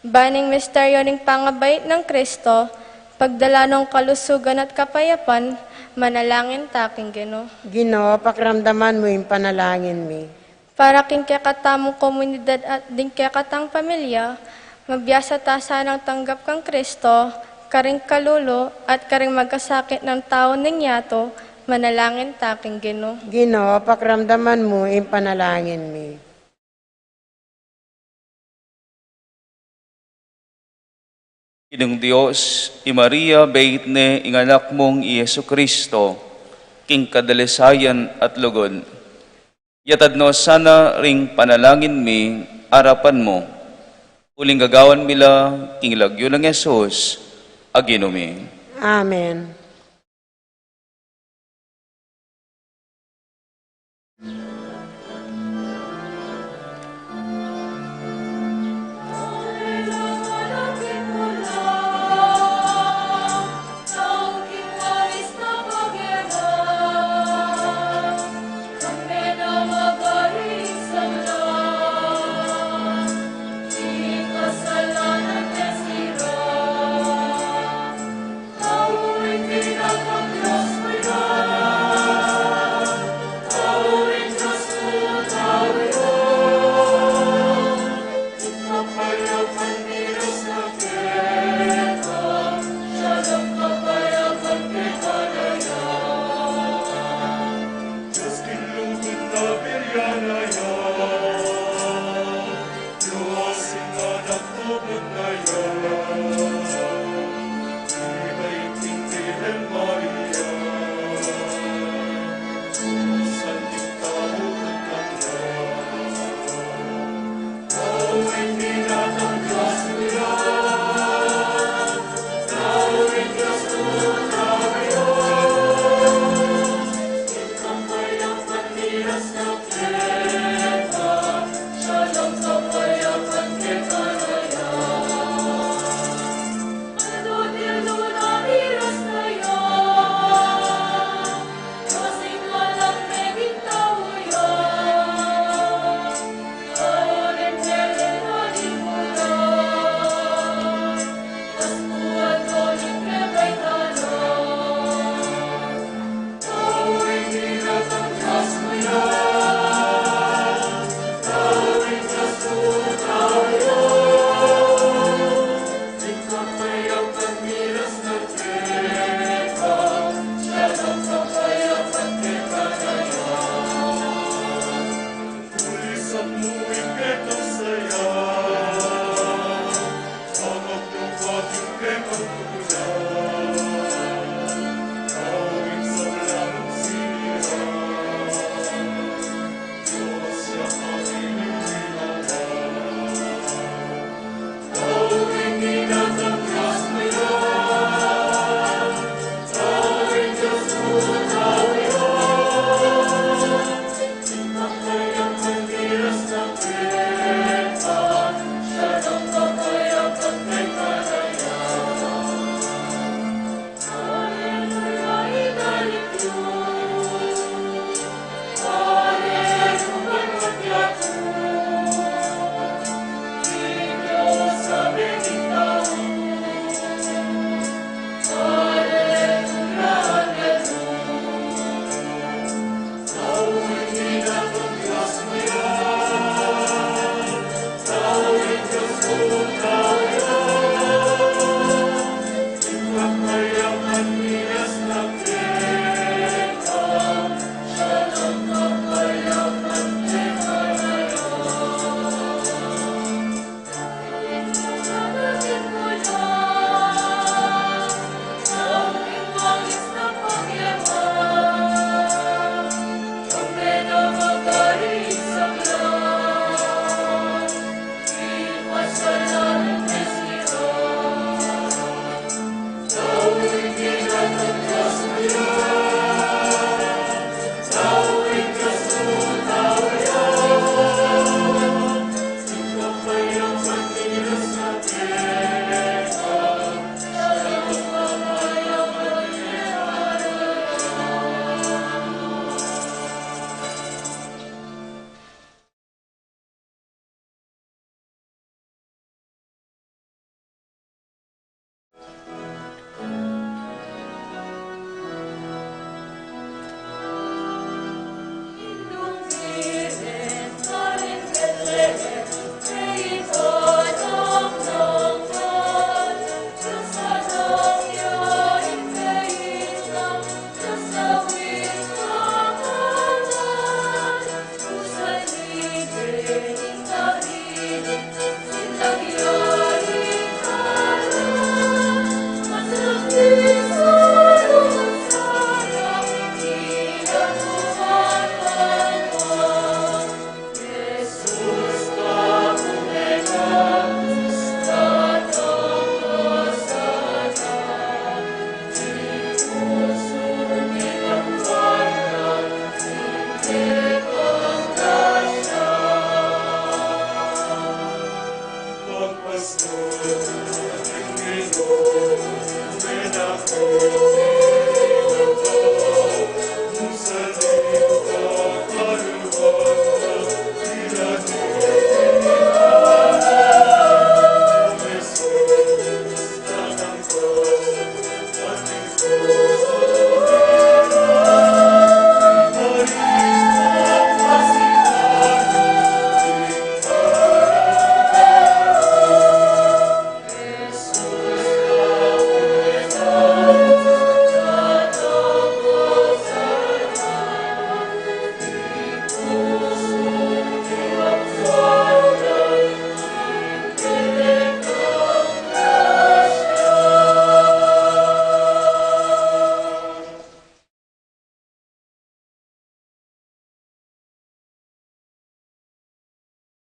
ban ing misteryo ning pangabait nang Kristo, pagdala nong kalusugan at kapayapan, manalangin ta king Ginu. Ginu, pakiramdaman mu ing panalangin mi. Para king kekatamung komunidad at ding kekatang pamilya, mabiasa ta sanang tanggap kang Kristo, karing kalulu at karing magkasakit nang tau ning yatu, manalangin ta king Ginu. Ginu, pakiramdaman mu ing panalangin mi. Ginung Dios, i Maria, beit ne ing anak mung i Jesucristo, king kadalisayan at lugud. Yatad no sana ring panalangin mi arapan mu, uling gagawan mi la king lagyu nang Jesus a Ginu mi. Amen.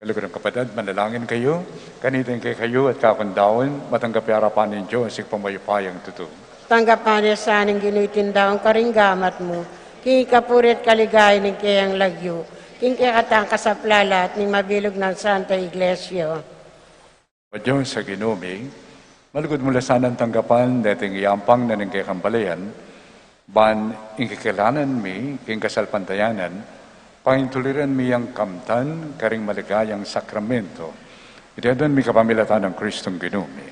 Lugud, kapatad, manalangin kayu, kanita ing kekayu at kaku ngan daun, matanggap ya arapan ning Dios, Ibpang mayupayang tutu. Tanggapan na sa ning Ginu iting daun karing gamat mu, king ikapuri at kaligayan ning keyang lagyu, king kekatang kasaplalan at ning mabilug nang Santa Iglesia. O Dios a Ginu mi, malugud mu la sanang tanggapan deting yampang na ning kekang balayan, ban ing kikilalanan mi king kasalpantayanan, paintuliran mi yang kamtan karing maligayang sakramento. Iti aduan mi kapamilatan nang Kristong Ginu mi.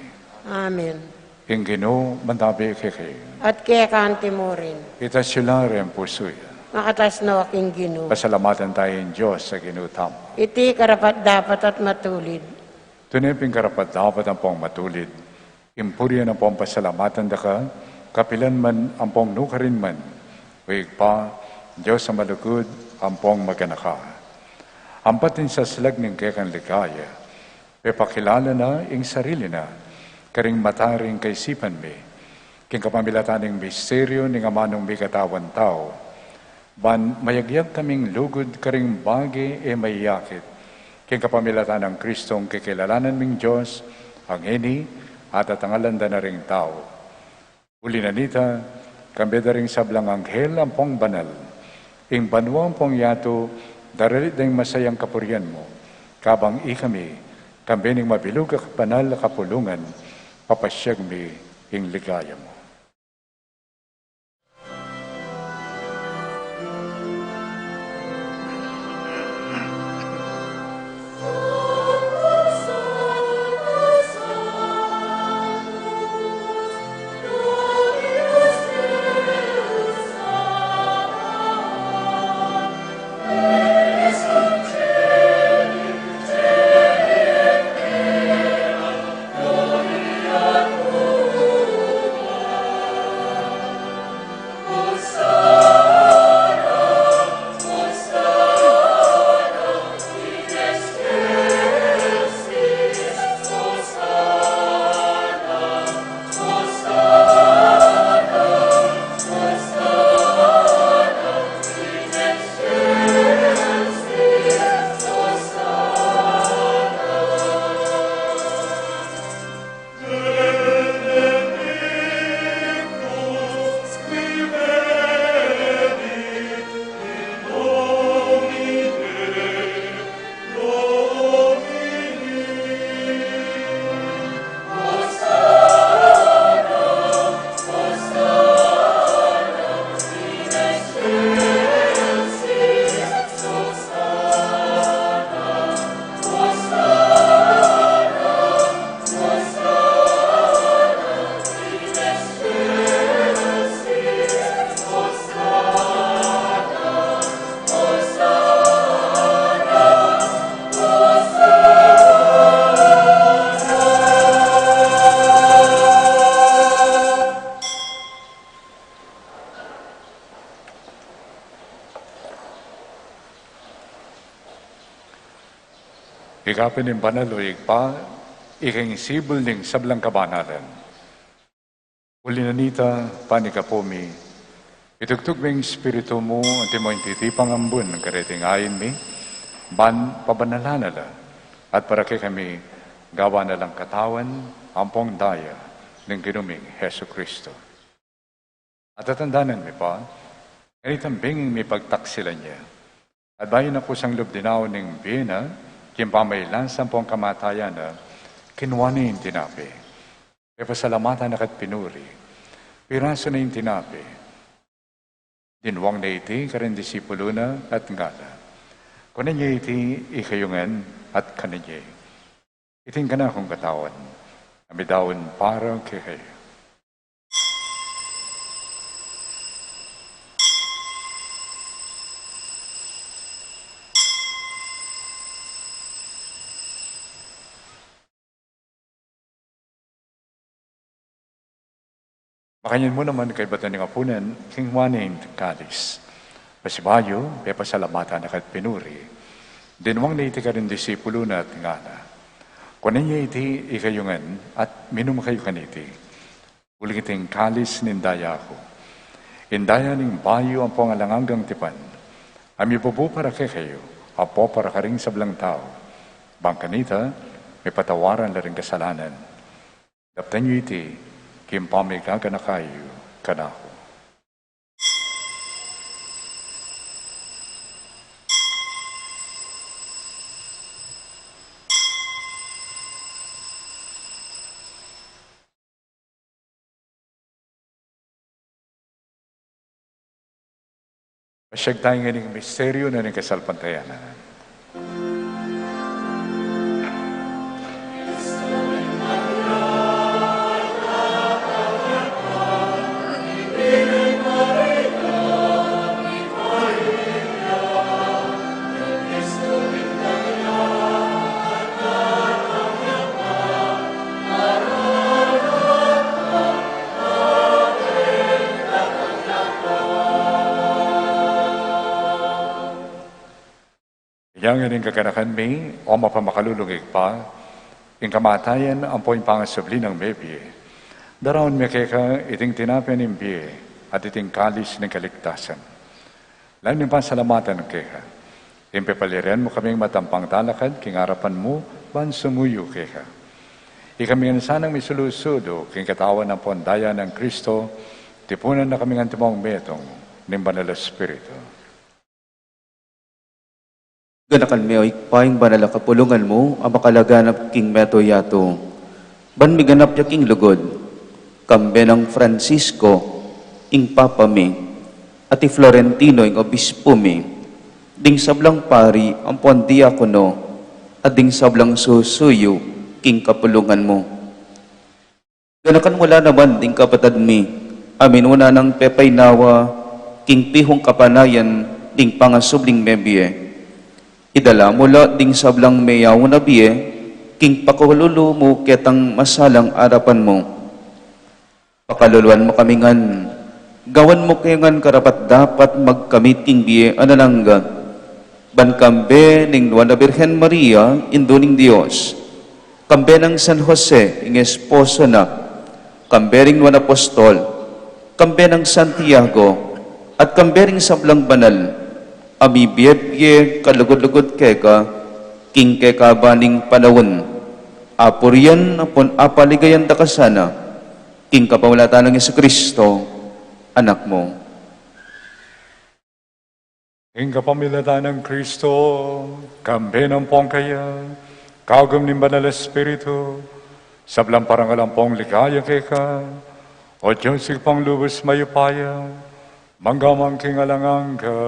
Amen. Ing Ginu mantabi kekayu. At keka mu rin. Itas yu la ring pusu yu. Makatas no king Ginu. Pasalamatan taya ing Dios a Ginu tamu. Iti karapat-dapat at matulid. Tune pin karapat-dapat ampong matulid, ing purian ampong pasalamatan da ka, kapilan man ampong nukarin man, O Ibpa, Dios a malugud ampong maganaka. Ampat ing saslag ning kekang ligaya, pepakilala na ing sarili na karing mata ring kaisipan mi, king kapamilatan ning misteryu ning amanung mikatawan tau, ban mayagyat kaming lugud karing bage e mayakit, king kapamilatan nang Kristong kikilalanan ming Dios, a ngeni at atangalan da na ring tau. Uli na nita, kambe da ring sablang anghel ampong banal, ing banua ampong yatu, daralit da ing masayang kapurian mu, kabang ikami, kambe ning mabilug a banal a kapulungan, papasyag mi ing ligaya mu. Ika pin ing banal, o Ibpa, ika ing sibul ning sablang kabanalan. Uli na nita, panyawad mi, itugtug me ing Espiritu mu, antimo ing titipang ambun kareting ain mi, ban pabanalan na la, at para kekami, gawan na lang katawan ampong daya ning Ginu ming Jesucristo. At tatandanan mi pa, kanitang benging mipagtaksilan ya, at bayu na kusang lub dinaun ning bie na, king pamailansa ampong kamatayan na, kinua ne ing tinape, pepasalamatan na ka't pinuri, pirasu ne ing tinape, dinwang ne iti karing disipulu na at ngana, kunan ye iti ikayu ngan at kanan ye. Iti ing kanakung katawan, a midaun para kekayu. Makanyan mu naman kaybat ning apunan, kinua ne ing kalis. Pasibayu, pepasalamatan na ka't pinuri, dinwang ne iti karing disipulu na at ngana, kunan ye iti ikayu ngan at minum kayu kaniti. Uling iti ing kalis ning daya ku, ing daya ning bayu ampong alang anggang tipan, a mibubu para kekayu, ampo para karing sablang tau, Bang kanita, mipatawaran la ring kasalanan. Daptan yu iti king pamigaganaka yu kanaku. Pasiag tamu ngening misteryu na ning kasalpantayanan. Inya ngening kaganakan mi, o mapamakalulung Ibpa, ing kamatayan ampo ing pangasubli nang mebie, daraun mi keka iting tinape ning bie at iting kalis ning kaligtasan. Lalu ning pasalamatan keka, ing pepaliran mu kaming matampang talakad king arapan mu ban sumuyu keka. Ikami ngan sanang misulu-sulu king katawan ampon daya nang Kristo, tipunan na kaming antimong metung ning Banal a Espiritu. Ganakan me, o Ibpa, ing banal a kapulungan mu a makalaganap king mabilug a yatu, ban miganap ya king lugud, kambe nang Francisco, ing Papa mi, at i Florentino, ing Obispo mi, ding sablang pari ampon diakono, at ding sablang susuyu king kapulungan mu. Ganakan mu la naman ding kapatad mi a minuna nang pepaynawa king pihung kapanayan ding pangasubling mebie. Idala mu la ding sablang meyaun a bie king pakalulu mu ketang masalang arapan mu. Pakaluluan mu kami ngan, gawan mu ke ngan karapat-dapat magkamit king bie alang angga, ban kambe ning Nuan a Birhen Maria, Indu ning Dios, kambe nang San Jose, ing esposo na, kambe ring Nuan a Apostol, kambe nang Santiago, at kambe ring sablang banal a mibie-bie kalugud-lugud keka king kekaban ning panaun. Apurian ampon apaligayan da ka sana king kapamilatan nang Jesucristo, Anak mu. Ing kapamilatan nang Kristo, kambe na ampon kaya, kagum ning Banal a Espiritu, sablang parangal ampon ligaya keka, O Dios Ibpang lubus mayupaya, mangga man king alang angga.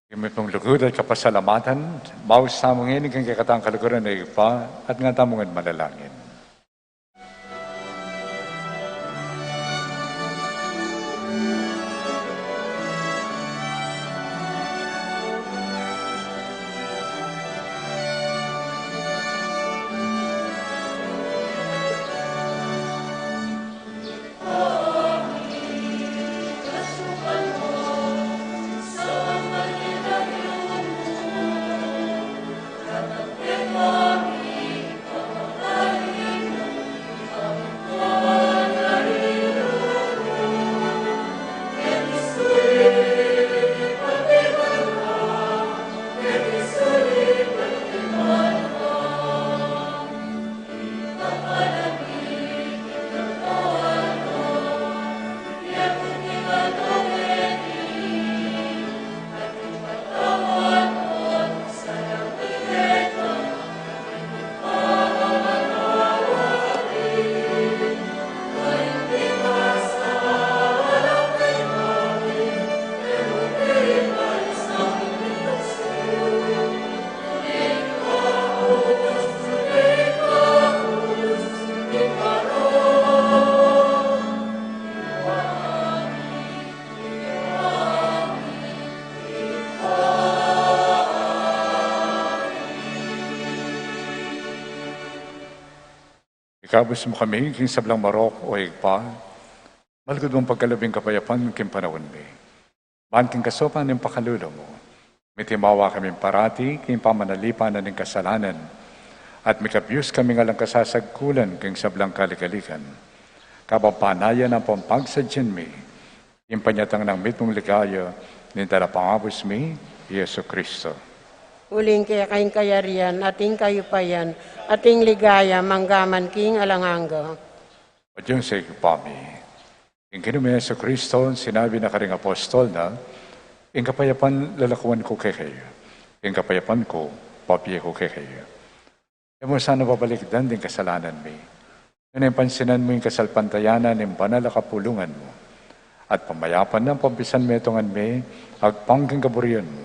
Ing mitmung lugud at kapasalamatan, maus tamu ngeni king kekatang kaluguran a Ibpa, at ngan tamu ngan manalangin. Ikabus mu kami king sablang marok, o Ibpa, malugud mung pagkalub ing kapayapan king panaun mi. Ban king kasaupan ning pakalulu mu, mitimawa kami parati king pamanalipan na ning kasalanan, at mikabus kami ngan alang kasasagkulan king sablang kaligaligan. Kabang panayan ampong pagsadyan mi ing panyatang nang mitmung ligaya ning Talapangabus mi, Jesu Kristo. Uling keka ing kayarian, at ing kayupayan, at ing ligaya, mangga man king alang angga. O Dios, Ibpa mi, ing Ginu ming Jesu Kristo, sinabi na karing apostol na, ing kapayapan lalakuan ku kekayu, ing kapayapan ku, pabie ku kekayu. E mu sana babalikdan ding kasalanan mi, nune pansinan mu ing kasalpantayanan ning banal a kapulungan mu, at pamayapan nang pampisanmetungan mi agpang king kaburian mu.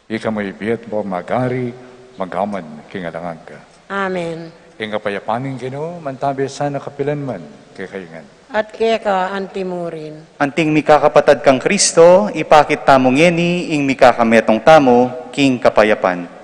Ika mu ibie at magari, mangga man king alang angga. Amen. Ing kapayapan ning Ginu mantabi sana kapilan man kekayu ngan. At keka anti murin. Anting mikakapatad kang Kristo, ipakit tamu ngeni ing mikakametung tamu king kapayapan.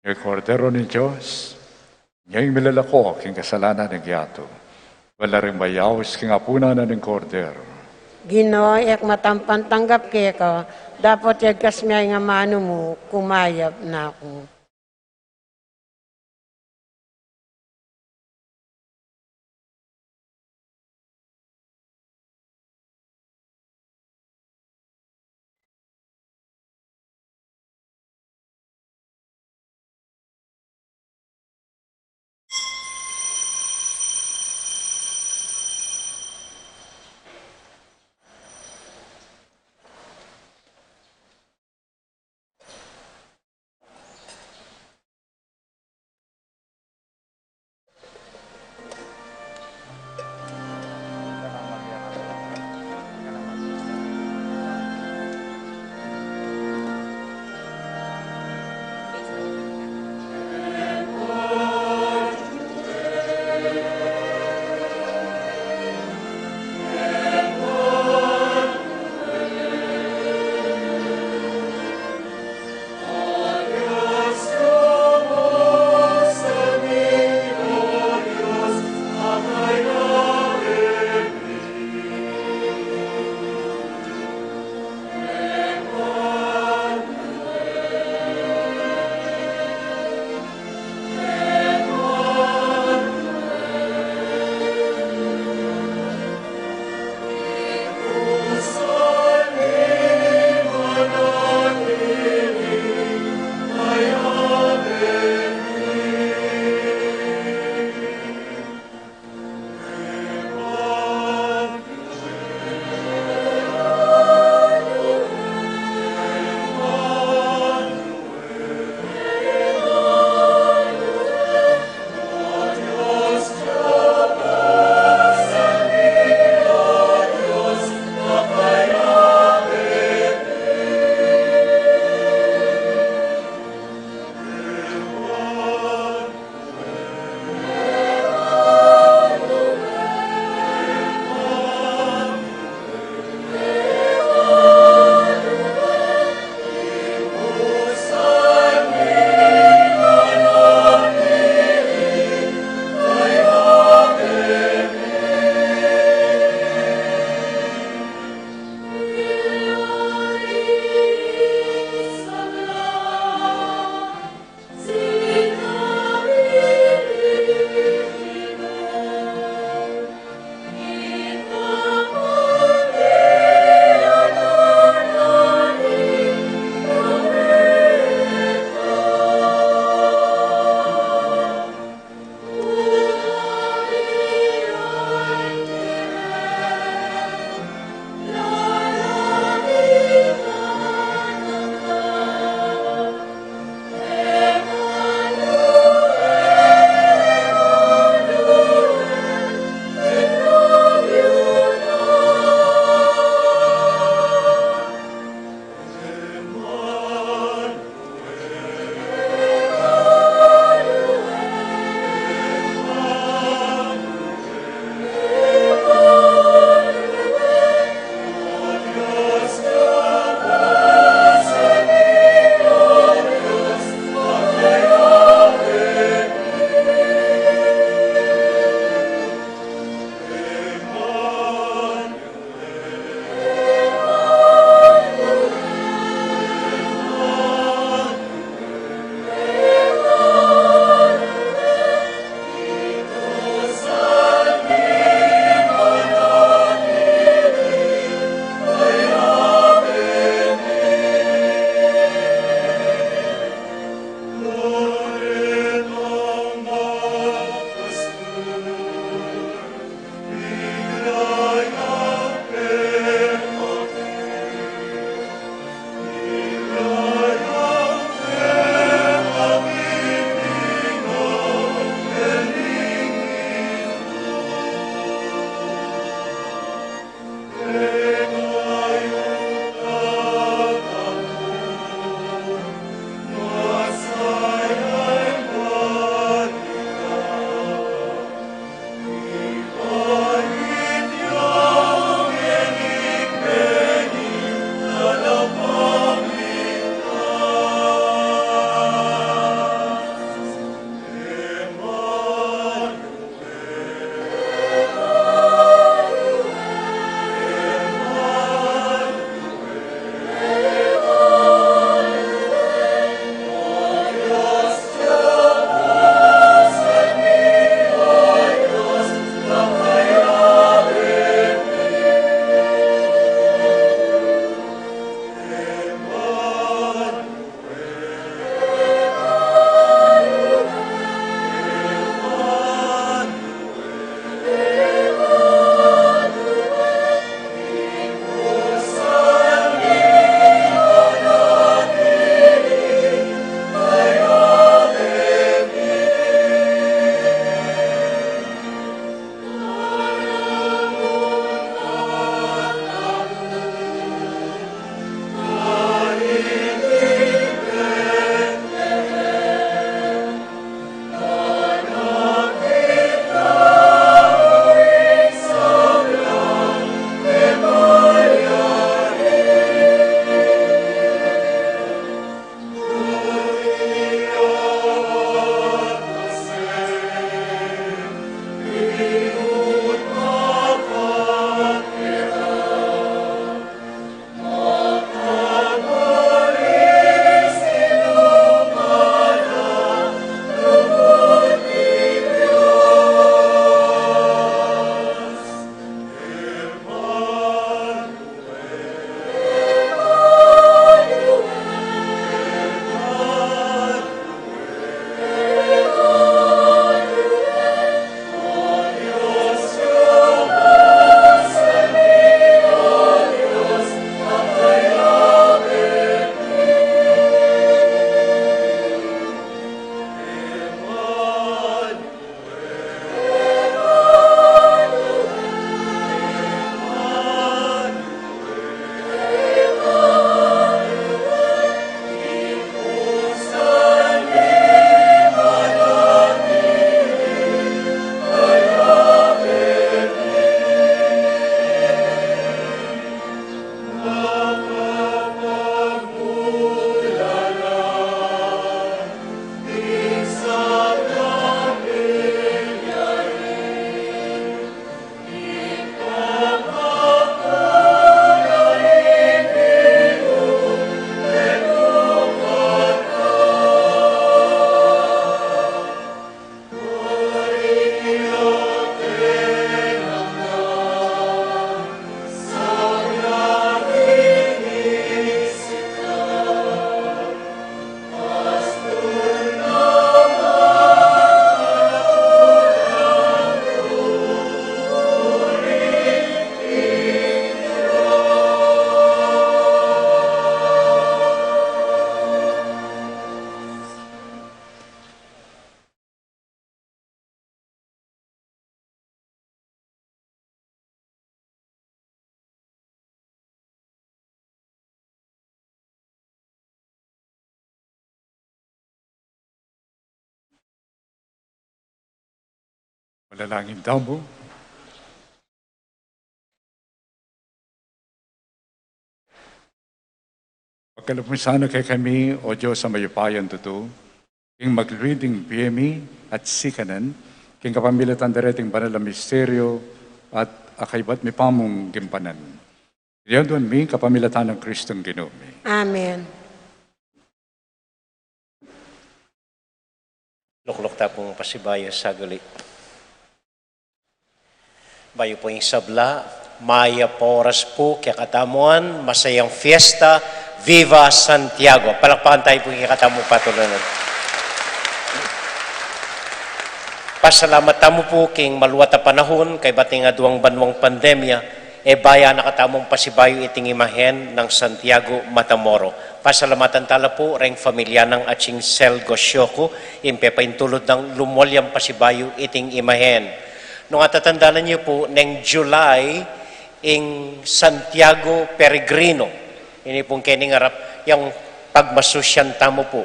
Ing Kordero ning Dios, nya ing milalako king kasalanan ning yatu. Balaring mayaus king apunan na ning Kordero. Ginu, e ku matampan tanggap keka, dapot yagkas me ing amanu mu, kumayap na ku. Dalangin tamu. Pagkalub mu sana kekami, O Dios a mayupayang tutu, ing magluid ing bie mi at sikanan, king kapamilatan dereting banal a misteryo at akaibat mi pamung gimpanan. Iti aduan mi kapamilatan nang Kristong Ginu mi. Amen. Lukluk ta pung pasibayu saglit. Bayu pu ing sabla, mayap a oras pu kekatamu ngan, masayang fiesta, Viva Santiago. Palakpakan tayu pu kekatamu patulunan. Pasalamat tamu pu king maluat a panahun, kaybat ning aduang banuang pandemya, e baya na katamung pasibayu iting imahen nang Santiago Matamoro. Pasalamatan tala pu reng familia nang Atsing Sel Gosioku, ing pepaintulud nang lumolyang pasibayu iting imahen. Nung atatandanan yu pu, neng July, ing Santiago Peregrino, ini pung kening arap, yang pagmasusyan tamu pu.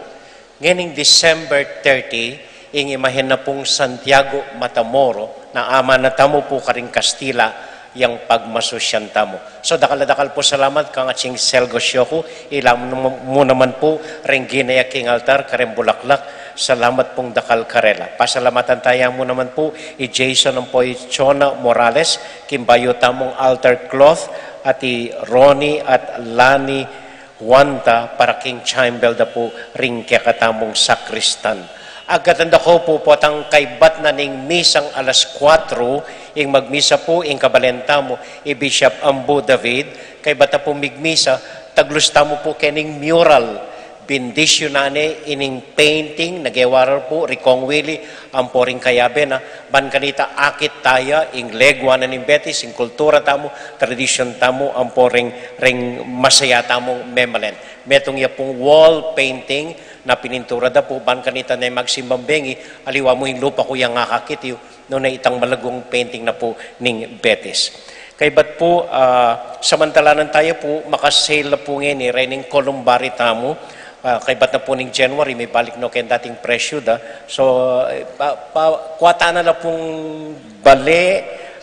Ngening December thirty, ing imahen na pung Santiago Matamoro, na ama na tamu pu karing Kastila, yang pagmasusyan tamu. So, dakal a dakal pu salamat kang Atsing Sel Gosioku, ila mu naman pu reng ginaya king altar, kareng bulaklak, salamat pung dakal karela. Pasalamatan taya mu naman pu, i Jason ampo i Chona Morales, king bayu tamung altar cloth, at i Ronnie at Lani Wanta para king chime bell da pu ring kekatamung sakristan. Agkatan da ku pu potang kaybat na ning misang alas kuatro, ing magmisa pu ing kabalen tamu, i Bishop Ambu David, kaybat na pu migmisa, taglus tamu pu kening mural, bindisyunan ne ining painting, na gewa ra pu ri Kong Willie, ampo ring kayabe na, ban kanita akit taya, ing legua na ning Betis, ing kultura tamu, tradisyun tamu, ampo ring, ring masaya tamung memalen. Metung ya pung wall painting, na pinintura da pu, ban kanita ne magsimbang bengi, aliwa mu ing lupa ku yang akakit yu, nune itang malagung painting na pu ning Betis. Kaybat pu, ah, samantalanan taya pu, maka-sale na pu ngeni, rening columbary tamu, ah, kaybat na pu ning January, mibalik no keng dating presyu da. So, eh, pa, pa, kuatan na la pung bale,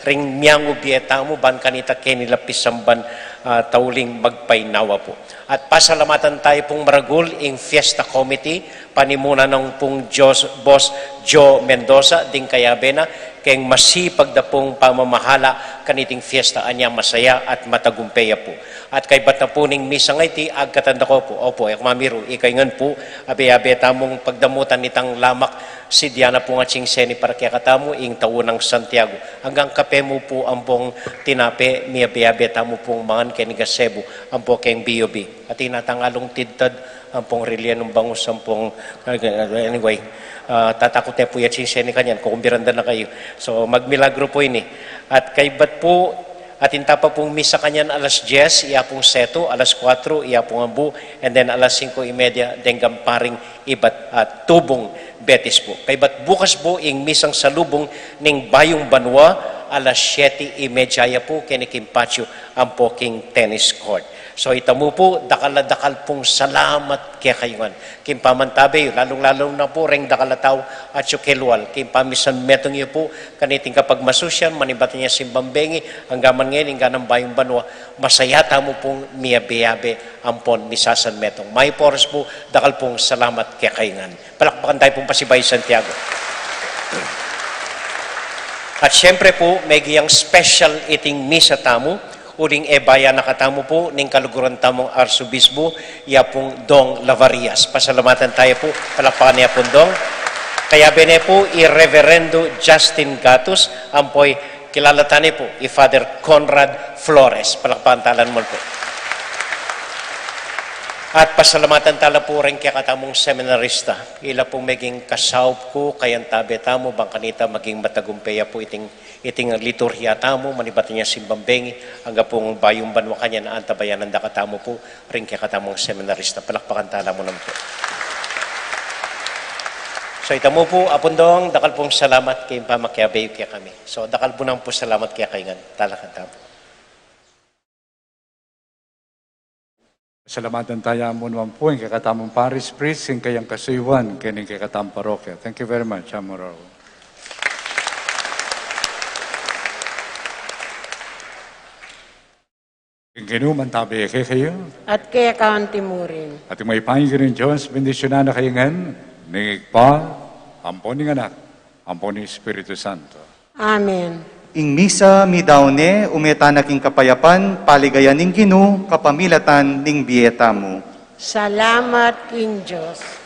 ring miang ubie tamu, ban kanita keni la pisamban, ah, tauling magpainawa pu. At pasalamatan taya pung maragul, ing Fiesta Committee, panimunan nang pung Dios, Boss Joe Mendoza, ding kayabe na, keng masipag da pung pamamahala, kaniting fiesta anya masaya at matagumpe ya pu. At kaybat na pu ning misa ngeni, agkatan da ku pu, opu, e ku mamiru, ikayu ngan pu, abe-abe tamung pagdamutan nitang lamak, si Diana pung Atsing Seni para kekatamu, ing tau nang Santiago. Anggang kape mu pu ampong tinape, miyabe-abe tamu pung mangan keni gazebo, ampo keng B U B. Atin na tang alung tidtad, ampong rilye nung bangus, ampong, anyway, ah, tatakut ne pu ya Atsing Seni kanyan, kukumbiran da na kayu. So, magmilagru pu ini. At kaybat pu, atin ta pa pung misa kanyan alas dyes, iya pung setu, alas kuatro, iya pung ambu, and then alas singko y media, deng gamparing ibat, ah, tubung Betis pu. Kaybat bukas pu, ing misang salubung ning Bayung Banua, alas syete y media ya pu, keni king patio, ampo king tennis court. So, ita mu pu, dakal a dakal pung salamat kekayu ngan. King pamantabe yu, lalung-lalu na pu, reng dakal a tau, atyu kelual. King pamisan metung yu pu, kaniting kapagmasusyan, manibat ya simbang bengi, angga man ngeni, angga nang Bayung Banua, masaya tamu pung miyabe-abe, ampon misasan metung. Mayap a oras pu, dakal pung salamat kekayu ngan. Palakpakan tayu pung pasibayu Santiago. At siyempre pu, megiang special iting misa tamu, uling e baya na katamu pu, ning kaluguran tamung Arsobisbu, iya pung Dong Lavarias. Pasalamatan taya pu, palakpakan ya pung Dong. Kayabe ne pu, i Reverendo Justin Gatus, ampo i kilala tane pu, i Father Conrad Flores. Palakpakan tala naman pu. At pasalamatan tala pu reng kekatamung seminarista. Ila pung meging kasaup ku, kayantabe tamu, bang kanita maging matagumpe ya pu iting, iting liturhiya tamu, manibat ya simbang bengi, angga pung Bayung Banua kanyan, antabayanan da katamu pu, reng kekatamung seminarista. Palakpakan tala mu naman pu. So, ita mu pu, Apung Dong, dakal pung salamat king pamakiabe yu kekami. So, dakal mu naman pu salamat kekayu ngan, talakad tamu. Salamatan taya mu naman pu ing kekatamung parish priest, ing kayang kasuyuan, keni king kekatamung parokya. Thank you very much, Amorao. Ginu mantabi kekayu. At keka anti mu rin. At ing mayupaya ning Dios, bendisyunan na kayu ngan ning Ibpa, ampo ning Anak, ampo ning Espiritu Santo. Amen. Ing misa meyari ne, ume tana king kapayapan, paligayan ning Ginu, kapamilatan ning bie tamu. Salamat king Dios.